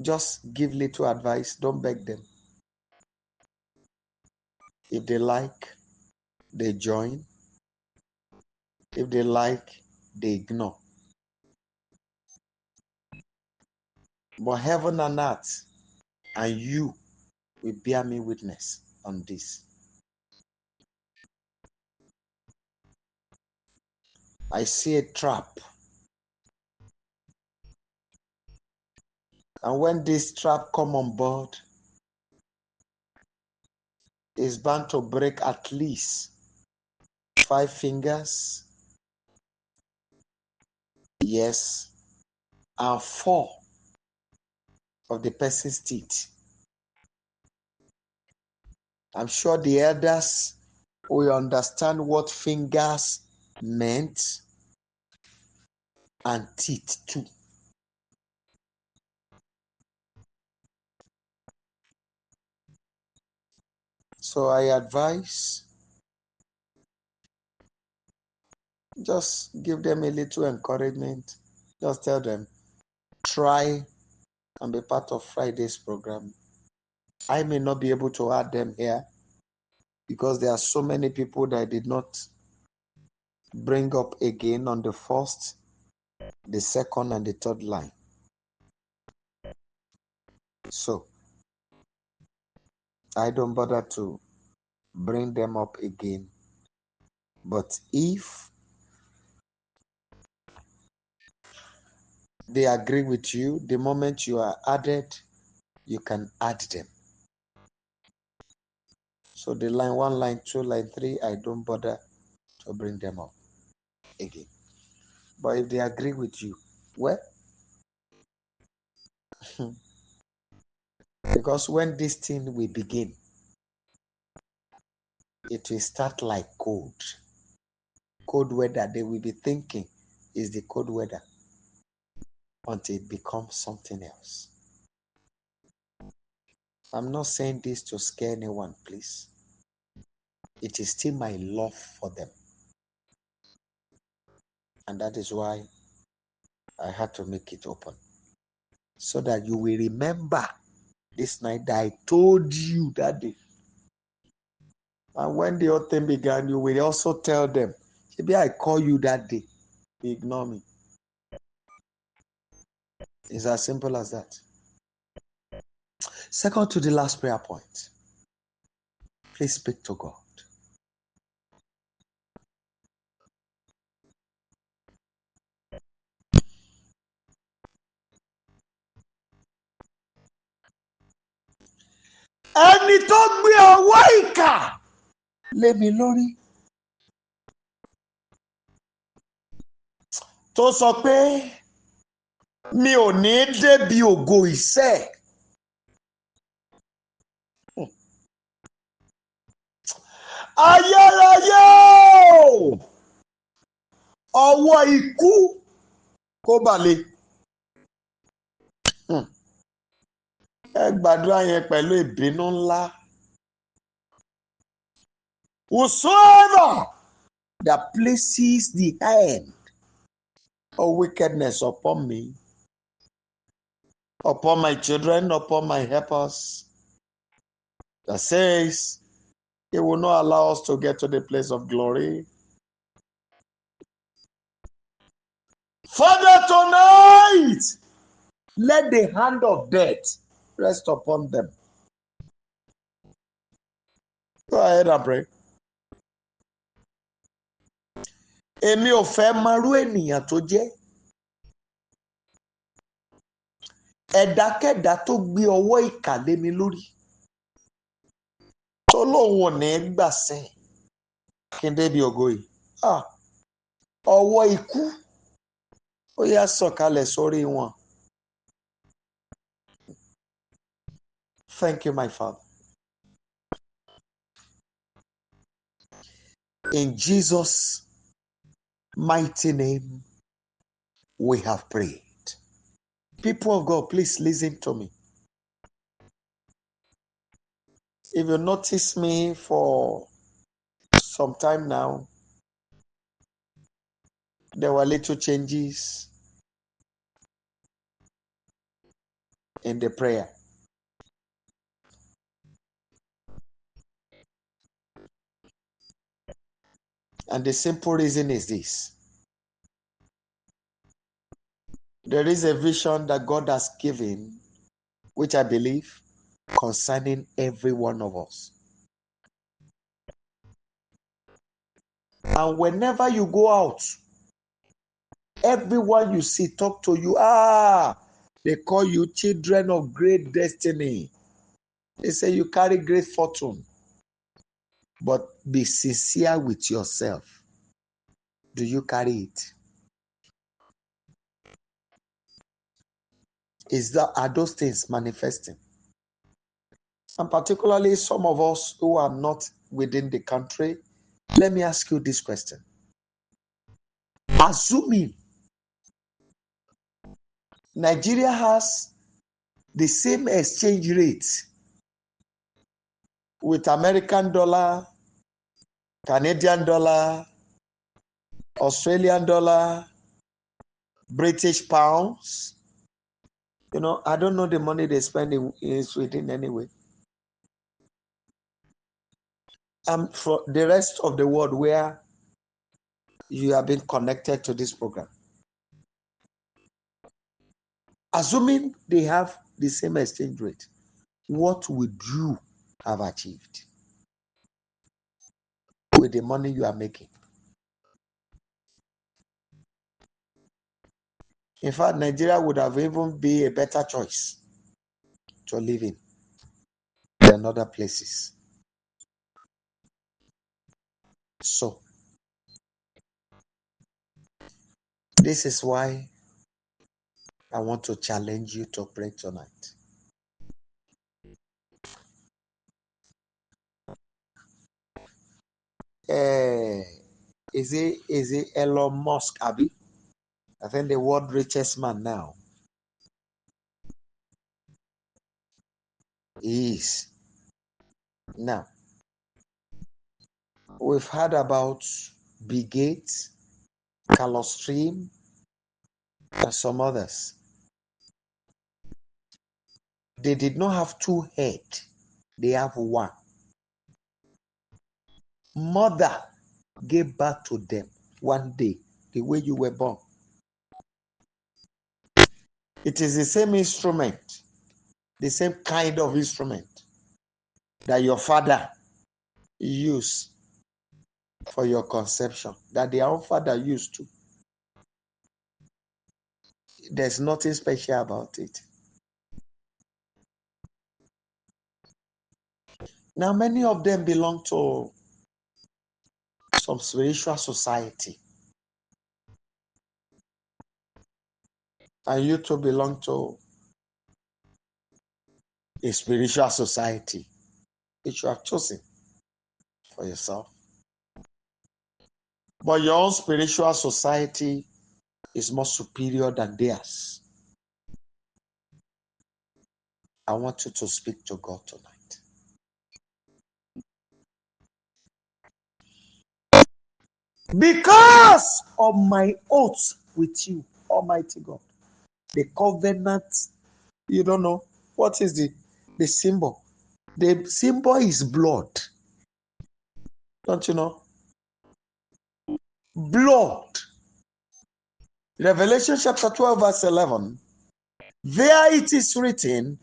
just give little advice. Don't beg them. If they like, they join. If they like, they ignore. But heaven and earth and you will bear me witness on this. I see a trap. And when this trap come on board, it's bound to break at least 5 fingers. Yes, and 4 of the person's teeth. I'm sure the elders will understand what fingers meant and teeth too. So I advise, just give them a little encouragement. Just tell them, try and be part of Friday's program. I may not be able to add them here, Because there are so many people that I did not bring up again on the first, the second, and the third line. So I don't bother to bring them up again. But if they agree with you, the moment you are added, you can add them. So the line 1, line 2, line 3, I don't bother to bring them up again. But if they agree with you, well, because when this thing will begin, it will start like cold. Cold weather, they will be thinking is the cold weather until it becomes something else. I'm not saying this to scare anyone, please. It is still my love for them. And that is why I had to make it open. So that you will remember this night that I told you that day. And when the whole thing began, you will also tell them, maybe I call you that day. You ignore me. It's as simple as that. Second to the last prayer point. Please speak to God. Ẹni tó gbé ọwọ́ ìkà lé mi lórí, tó sọ pé mi ò ní débi ògo ìṣẹ́. Ayérayé o, ọwọ́ ikú kó bà lé. Ẹ gbàdúrà yẹn pẹ̀lú ìbínú ńlá. Whosoever that places the hand of wickedness upon me, upon my children, upon my helpers, that says he will not allow us to get to the place of glory. Father, tonight, let the hand of death rest upon them. Go ahead and pray. Èmi ò fẹ́ mọrú ènìyàn tó jẹ́. Ẹ̀dákẹ́dá tó gbé ọwọ́ ìkà lé mi lórí, tó lóun ò ní gbàṣẹ kí n débi ògo yìí. Ah, ọwọ́ ikú ó yá sọ̀kalẹ̀ sórí wọn. Thank you, my Father. In Jesus' mighty name, we have prayed. People of God, please listen to me. If you notice me for some time now, there were little changes in the prayer. And the simple reason is this. There is a vision that God has given, which I believe concerning every one of us. And whenever you go out, everyone you see talk to you. They call you children of great destiny. They say you carry great fortune. But be sincere with yourself. Do you carry it? Are those things manifesting? And particularly some of us who are not within the country, let me ask you this question. Assuming Nigeria has the same exchange rate with American dollar, Canadian dollar, Australian dollar, British pounds. I don't know the money they spend in Sweden anyway. For the rest of the world where you have been connected to this program, assuming they have the same exchange rate, what would you have achieved with the money you are making? In fact, Nigeria would have even been a better choice to live in than other places. So, this is why I want to challenge you to pray tonight. Is it Elon Musk, Abby? I think the world richest man now. He is. Now, we've heard about Bill Gates, Carlos Slim, and some others. They did not have two heads, they have one. Mother gave birth to them one day, the way you were born. It is the same instrument, the same kind of instrument that your father used for your conception, that their own father used to. There's nothing special about it. Now, many of them belong to some spiritual society. And you too belong to a spiritual society which you have chosen for yourself. But your own spiritual society is more superior than theirs. I want you to speak to God tonight. Because of my oath with you, Almighty God, the covenant, you don't know. What is the symbol? The symbol is blood. Don't you know? Blood. Revelation chapter 12, verse 11. There it is written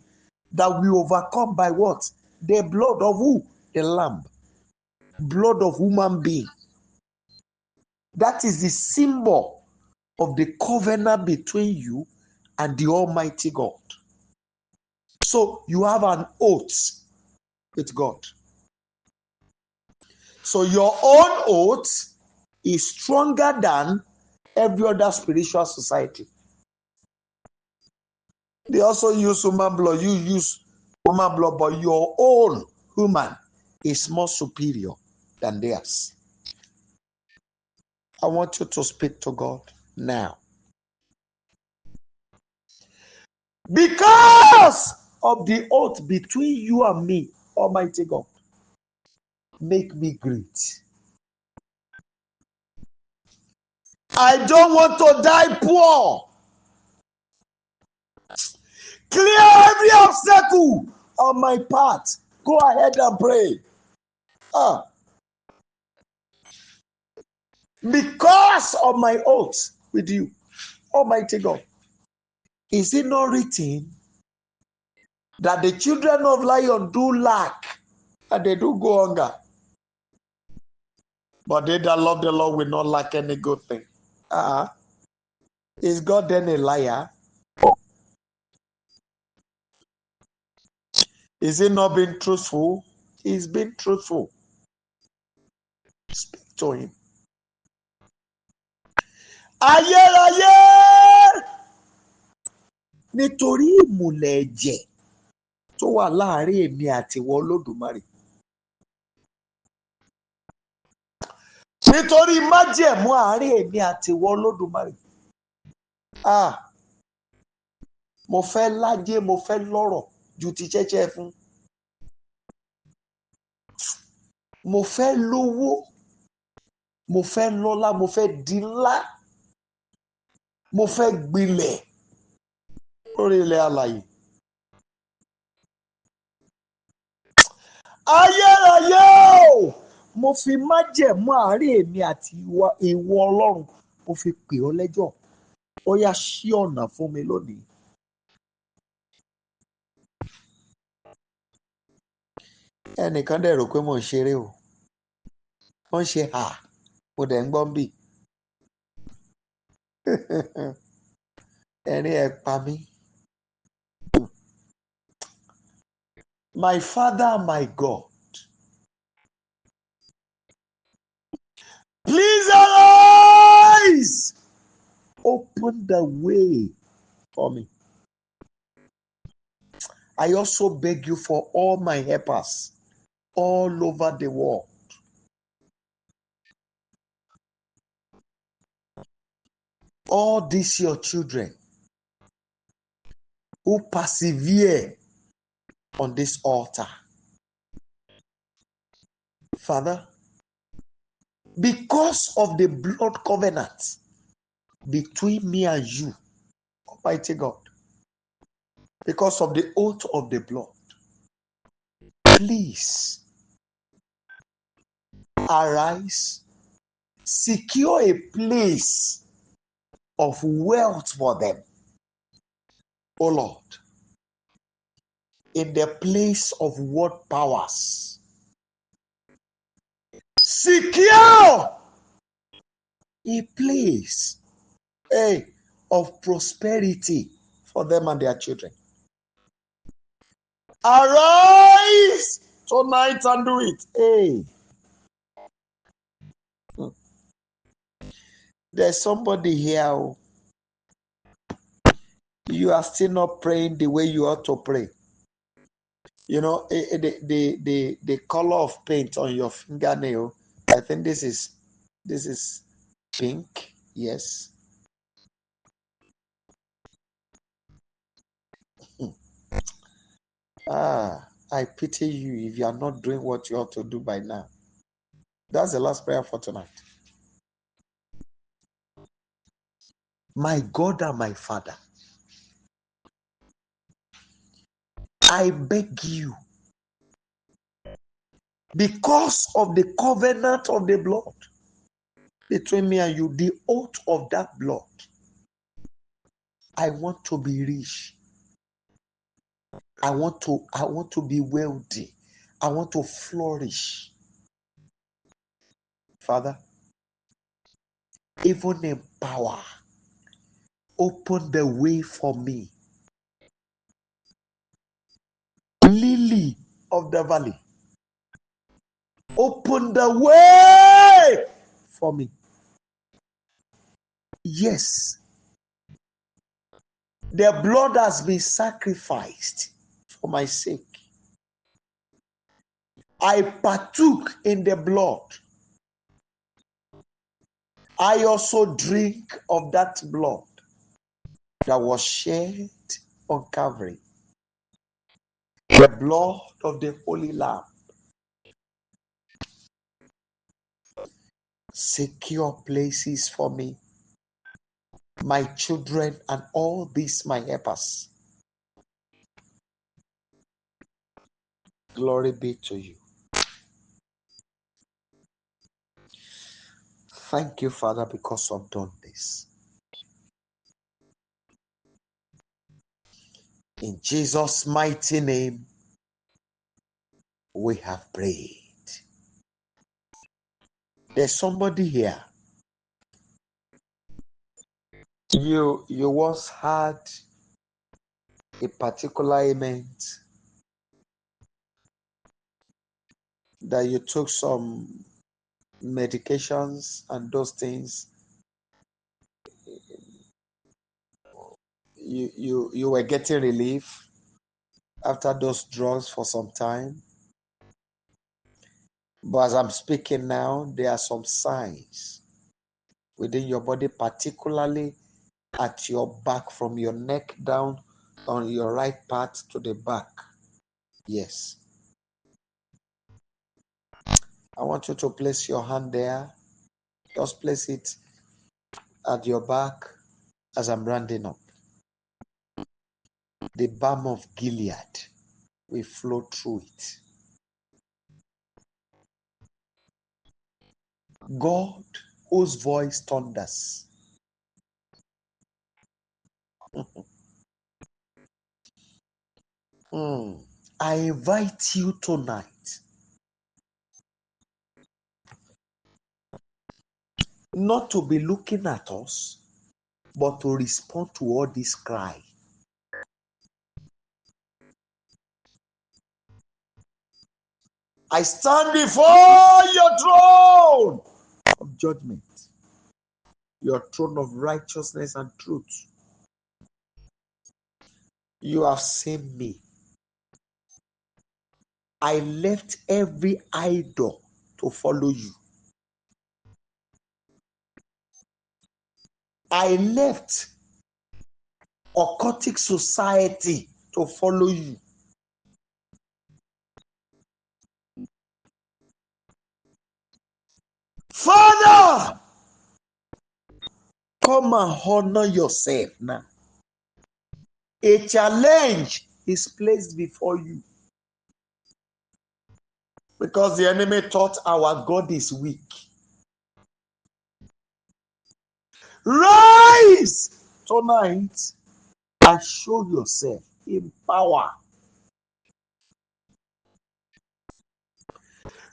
that we overcome by what? The blood of who? The Lamb. Blood of human being. That is the symbol of the covenant between you and the Almighty God. So you have an oath with God. So your own oath is stronger than every other spiritual society. They also use human blood. You use human blood, but your own human is more superior than theirs. I want you to speak to God now. Because of the oath between you and me, Almighty God, make me great. I don't want to die poor. Clear every obstacle on my path. Go ahead and pray. Because of my oath with you, Almighty God. Is it not written that the children of lion do lack and they do go hunger? But they that love the Lord will not lack any good thing. Is God then a liar? Is he not being truthful? He's been truthful. Speak to him. Ayérayé! Nítorí ìmùlẹ̀ ẹ̀jẹ̀ tó wà láàrin èmi àti ìwọ Olódùmarè. Nítorí májẹ̀mú àárín èmi àti ìwọ Olódùmarè. Mo fẹ́ lájé, mo fẹ́ lọ́rọ̀ ju ti ṣẹ́ṣẹ́ fún. Mo fẹ́ lówó, mo fẹ́ lọ́lá, mo fẹ́ di ńlá, mo fẹ́ gbilẹ̀ lórí ilẹ̀ alààyè. Ayérayé o, Mo fi májẹ̀mú àárín èmi àti ìwọ Ọlọ́run, mo fi pè ọ́ lẹ́jọ́. Ó yá, ṣí ọ̀nà fún mi lónìí. Ẹnìkan dẹ̀ rò pé mò ń ṣeré o. Ó ń ṣe hà, mo dẹ̀ ń gbọ́ ń bì. Ẹ̀rín ẹ̀ pa mí. My Father, my God, please arise. Open the way for me. I also beg you for all my helpers all over the world. All these your children who persevere on this altar. Father, because of the blood covenant between me and you, Almighty God, because of the oath of the blood, please arise, secure a place of wealth for them, O Lord, in the place of world powers. Secure a place, hey, of prosperity for them and their children. Arise tonight and do it. Hey. There's somebody here. Oh. You are still not praying the way you ought to pray. You know, the color of paint on your fingernail, I think this is pink. Yes. I pity you if you are not doing what you ought to do by now. That's the last prayer for tonight. My God and my Father, I beg you, because of the covenant of the blood between me and you, the oath of that blood, I want to be rich. I want to be wealthy. I want to flourish. Father, even in power, open the way for me. Lily of the valley, open the way for me. Yes, the blood has been sacrificed for my sake. I partook in the blood. I also drink of that blood that was shed on Calvary. The blood of the Holy Lamb. Secure places for me, my children, and all these my helpers. Glory be to you. Thank you, Father, because I've done this. In Jesus' mighty name, we have prayed. There's somebody here. You once had a particular ailment that you took some medications and those things. You were getting relief after those drugs for some time. But as I'm speaking now, there are some signs within your body, particularly at your back, from your neck down on your right part to the back. Yes. I want you to place your hand there. Just place it at your back as I'm rounding up. The balm of Gilead will flow through it. God whose voice thunders. I invite you tonight not to be looking at us, but to respond to all this cry. I stand before your throne of judgment, your throne of righteousness and truth. You have seen me. I left every idol to follow you. I left occultic society to follow you. Father, come and honor yourself now. A challenge is placed before you because the enemy thought our God is weak. Rise tonight and show yourself in power.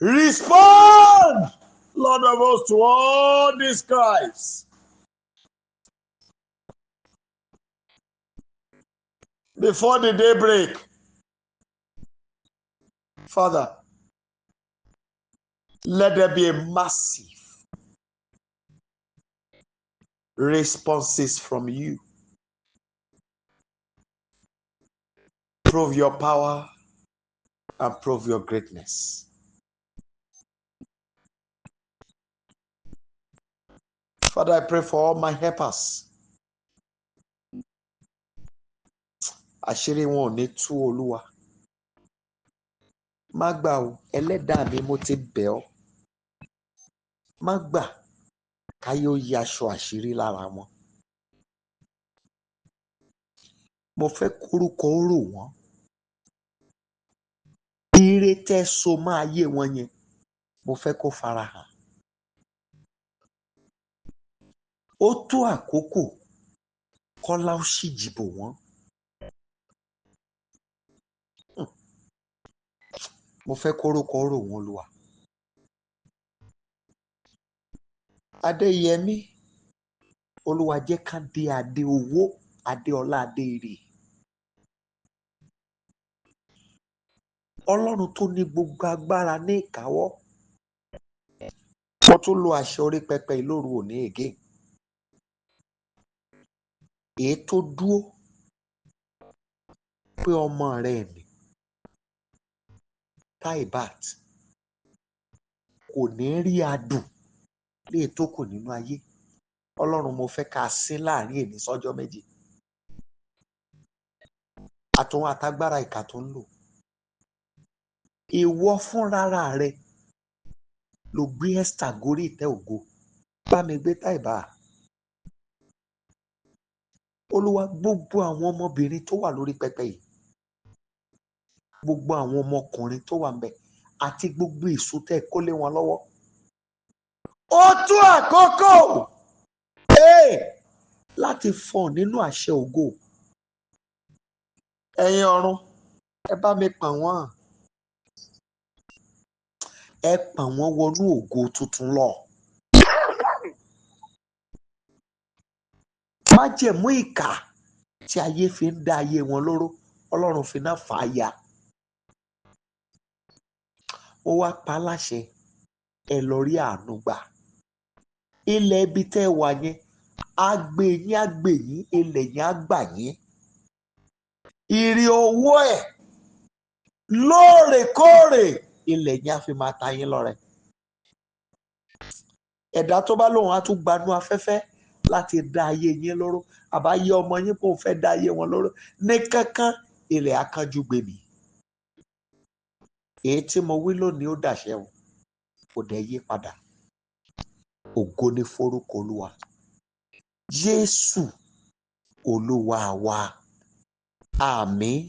Respond, Lord of hosts, to all these cries. Before the daybreak, Father, let there be a massive responses from you. Prove your power and prove your greatness. Father, I pray for all my helpers. Àṣírí wọn ò ní tú, Olúwa. Má gbà o, ẹlẹ́dàá mi, mo ti bẹ̀ ọ́. Má gbà káyé ó yí aṣọ àṣírí lára wọn. Mo fẹ́ kórúkọ ó rò wọ́n. Ire tẹ́ so mọ́ ayé wọn yẹn, mo fẹ́ kó farahàn. Ó tó àkókò kọ́lá ó ṣíji bò wọ́n. Mo fẹ́ kórúkọ ó rò wọ́n, Olúwa. Adéyẹmí, Olúwa, jẹ́ ká dé adé owó, adé ọlá, adé ire. Ọlọ́run tó ní gbogbo agbára ní ìkáwọ́. Mo tún lo àṣẹ orí pẹpẹ yìí lóru òní again. Èyí tó dúró pé ọmọ rẹ̀ ní Taibat kò ní rí adùn léè tó kù nínú ayé. Ọlọ́run, mo fẹ́ ká sín láàrin èní sọ́jọ́ 2. Àtòun àtagbára ìkà tó ń lò. Ìwọ fúnrara rẹ ló gbé Esther gorí ìtẹ́ ògo. Bá mi gbé Taibat. Olúwa, gbogbo àwọn ọmọbìnrin tó wà lórí pẹpẹ yìí, gbogbo àwọn ọmọkùnrin tó wà ńbẹ̀ àti gbogbo èso tẹ́ kó lé wọn lọ́wọ́. Ó tó àkókò láti fọ̀n nínú àṣẹ ògo. Ẹ̀yin ọ̀run, ẹ bá mi pọ̀n wọ́n. Ẹ pọ̀n wọ́n wọnú ògo tuntun lọ. Májẹ̀mú ìkà tí ayé fi ń dá ayé wọn lóró, Ọlọ́run fi náà fà á ya. Ó wá pa á láṣẹ, ẹ lọ rí àánú gbà. Ilẹ̀ ibi tẹ́ ẹ wà yẹn, á gbé yín, á gbè yín, ilẹ̀ yẹn á gbà yín. Ìrì owó ẹ̀ lóòrèkóòrè, ilẹ̀ yẹn á fi máa ta yín lọ́rẹ. Ẹ̀dá tó bá lóun á tún gbanú afẹ́fẹ́ láti dá ayé yín lóró, àbáyé ọmọ yín kò fẹ́ dá ayé wọn lóró ní kánkán, ilẹ̀ á kánjú gbé mì. Èyí tí mo wí lónìí, ó dàṣẹ o, kò dẹ̀ yí padà. Ògo ni forúkọ Olúwa. Jésù Olúwa wa. Àmín,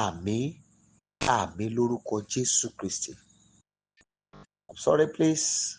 àmín, àmín lórúkọ Jésù Kristi. I'm sorry, please.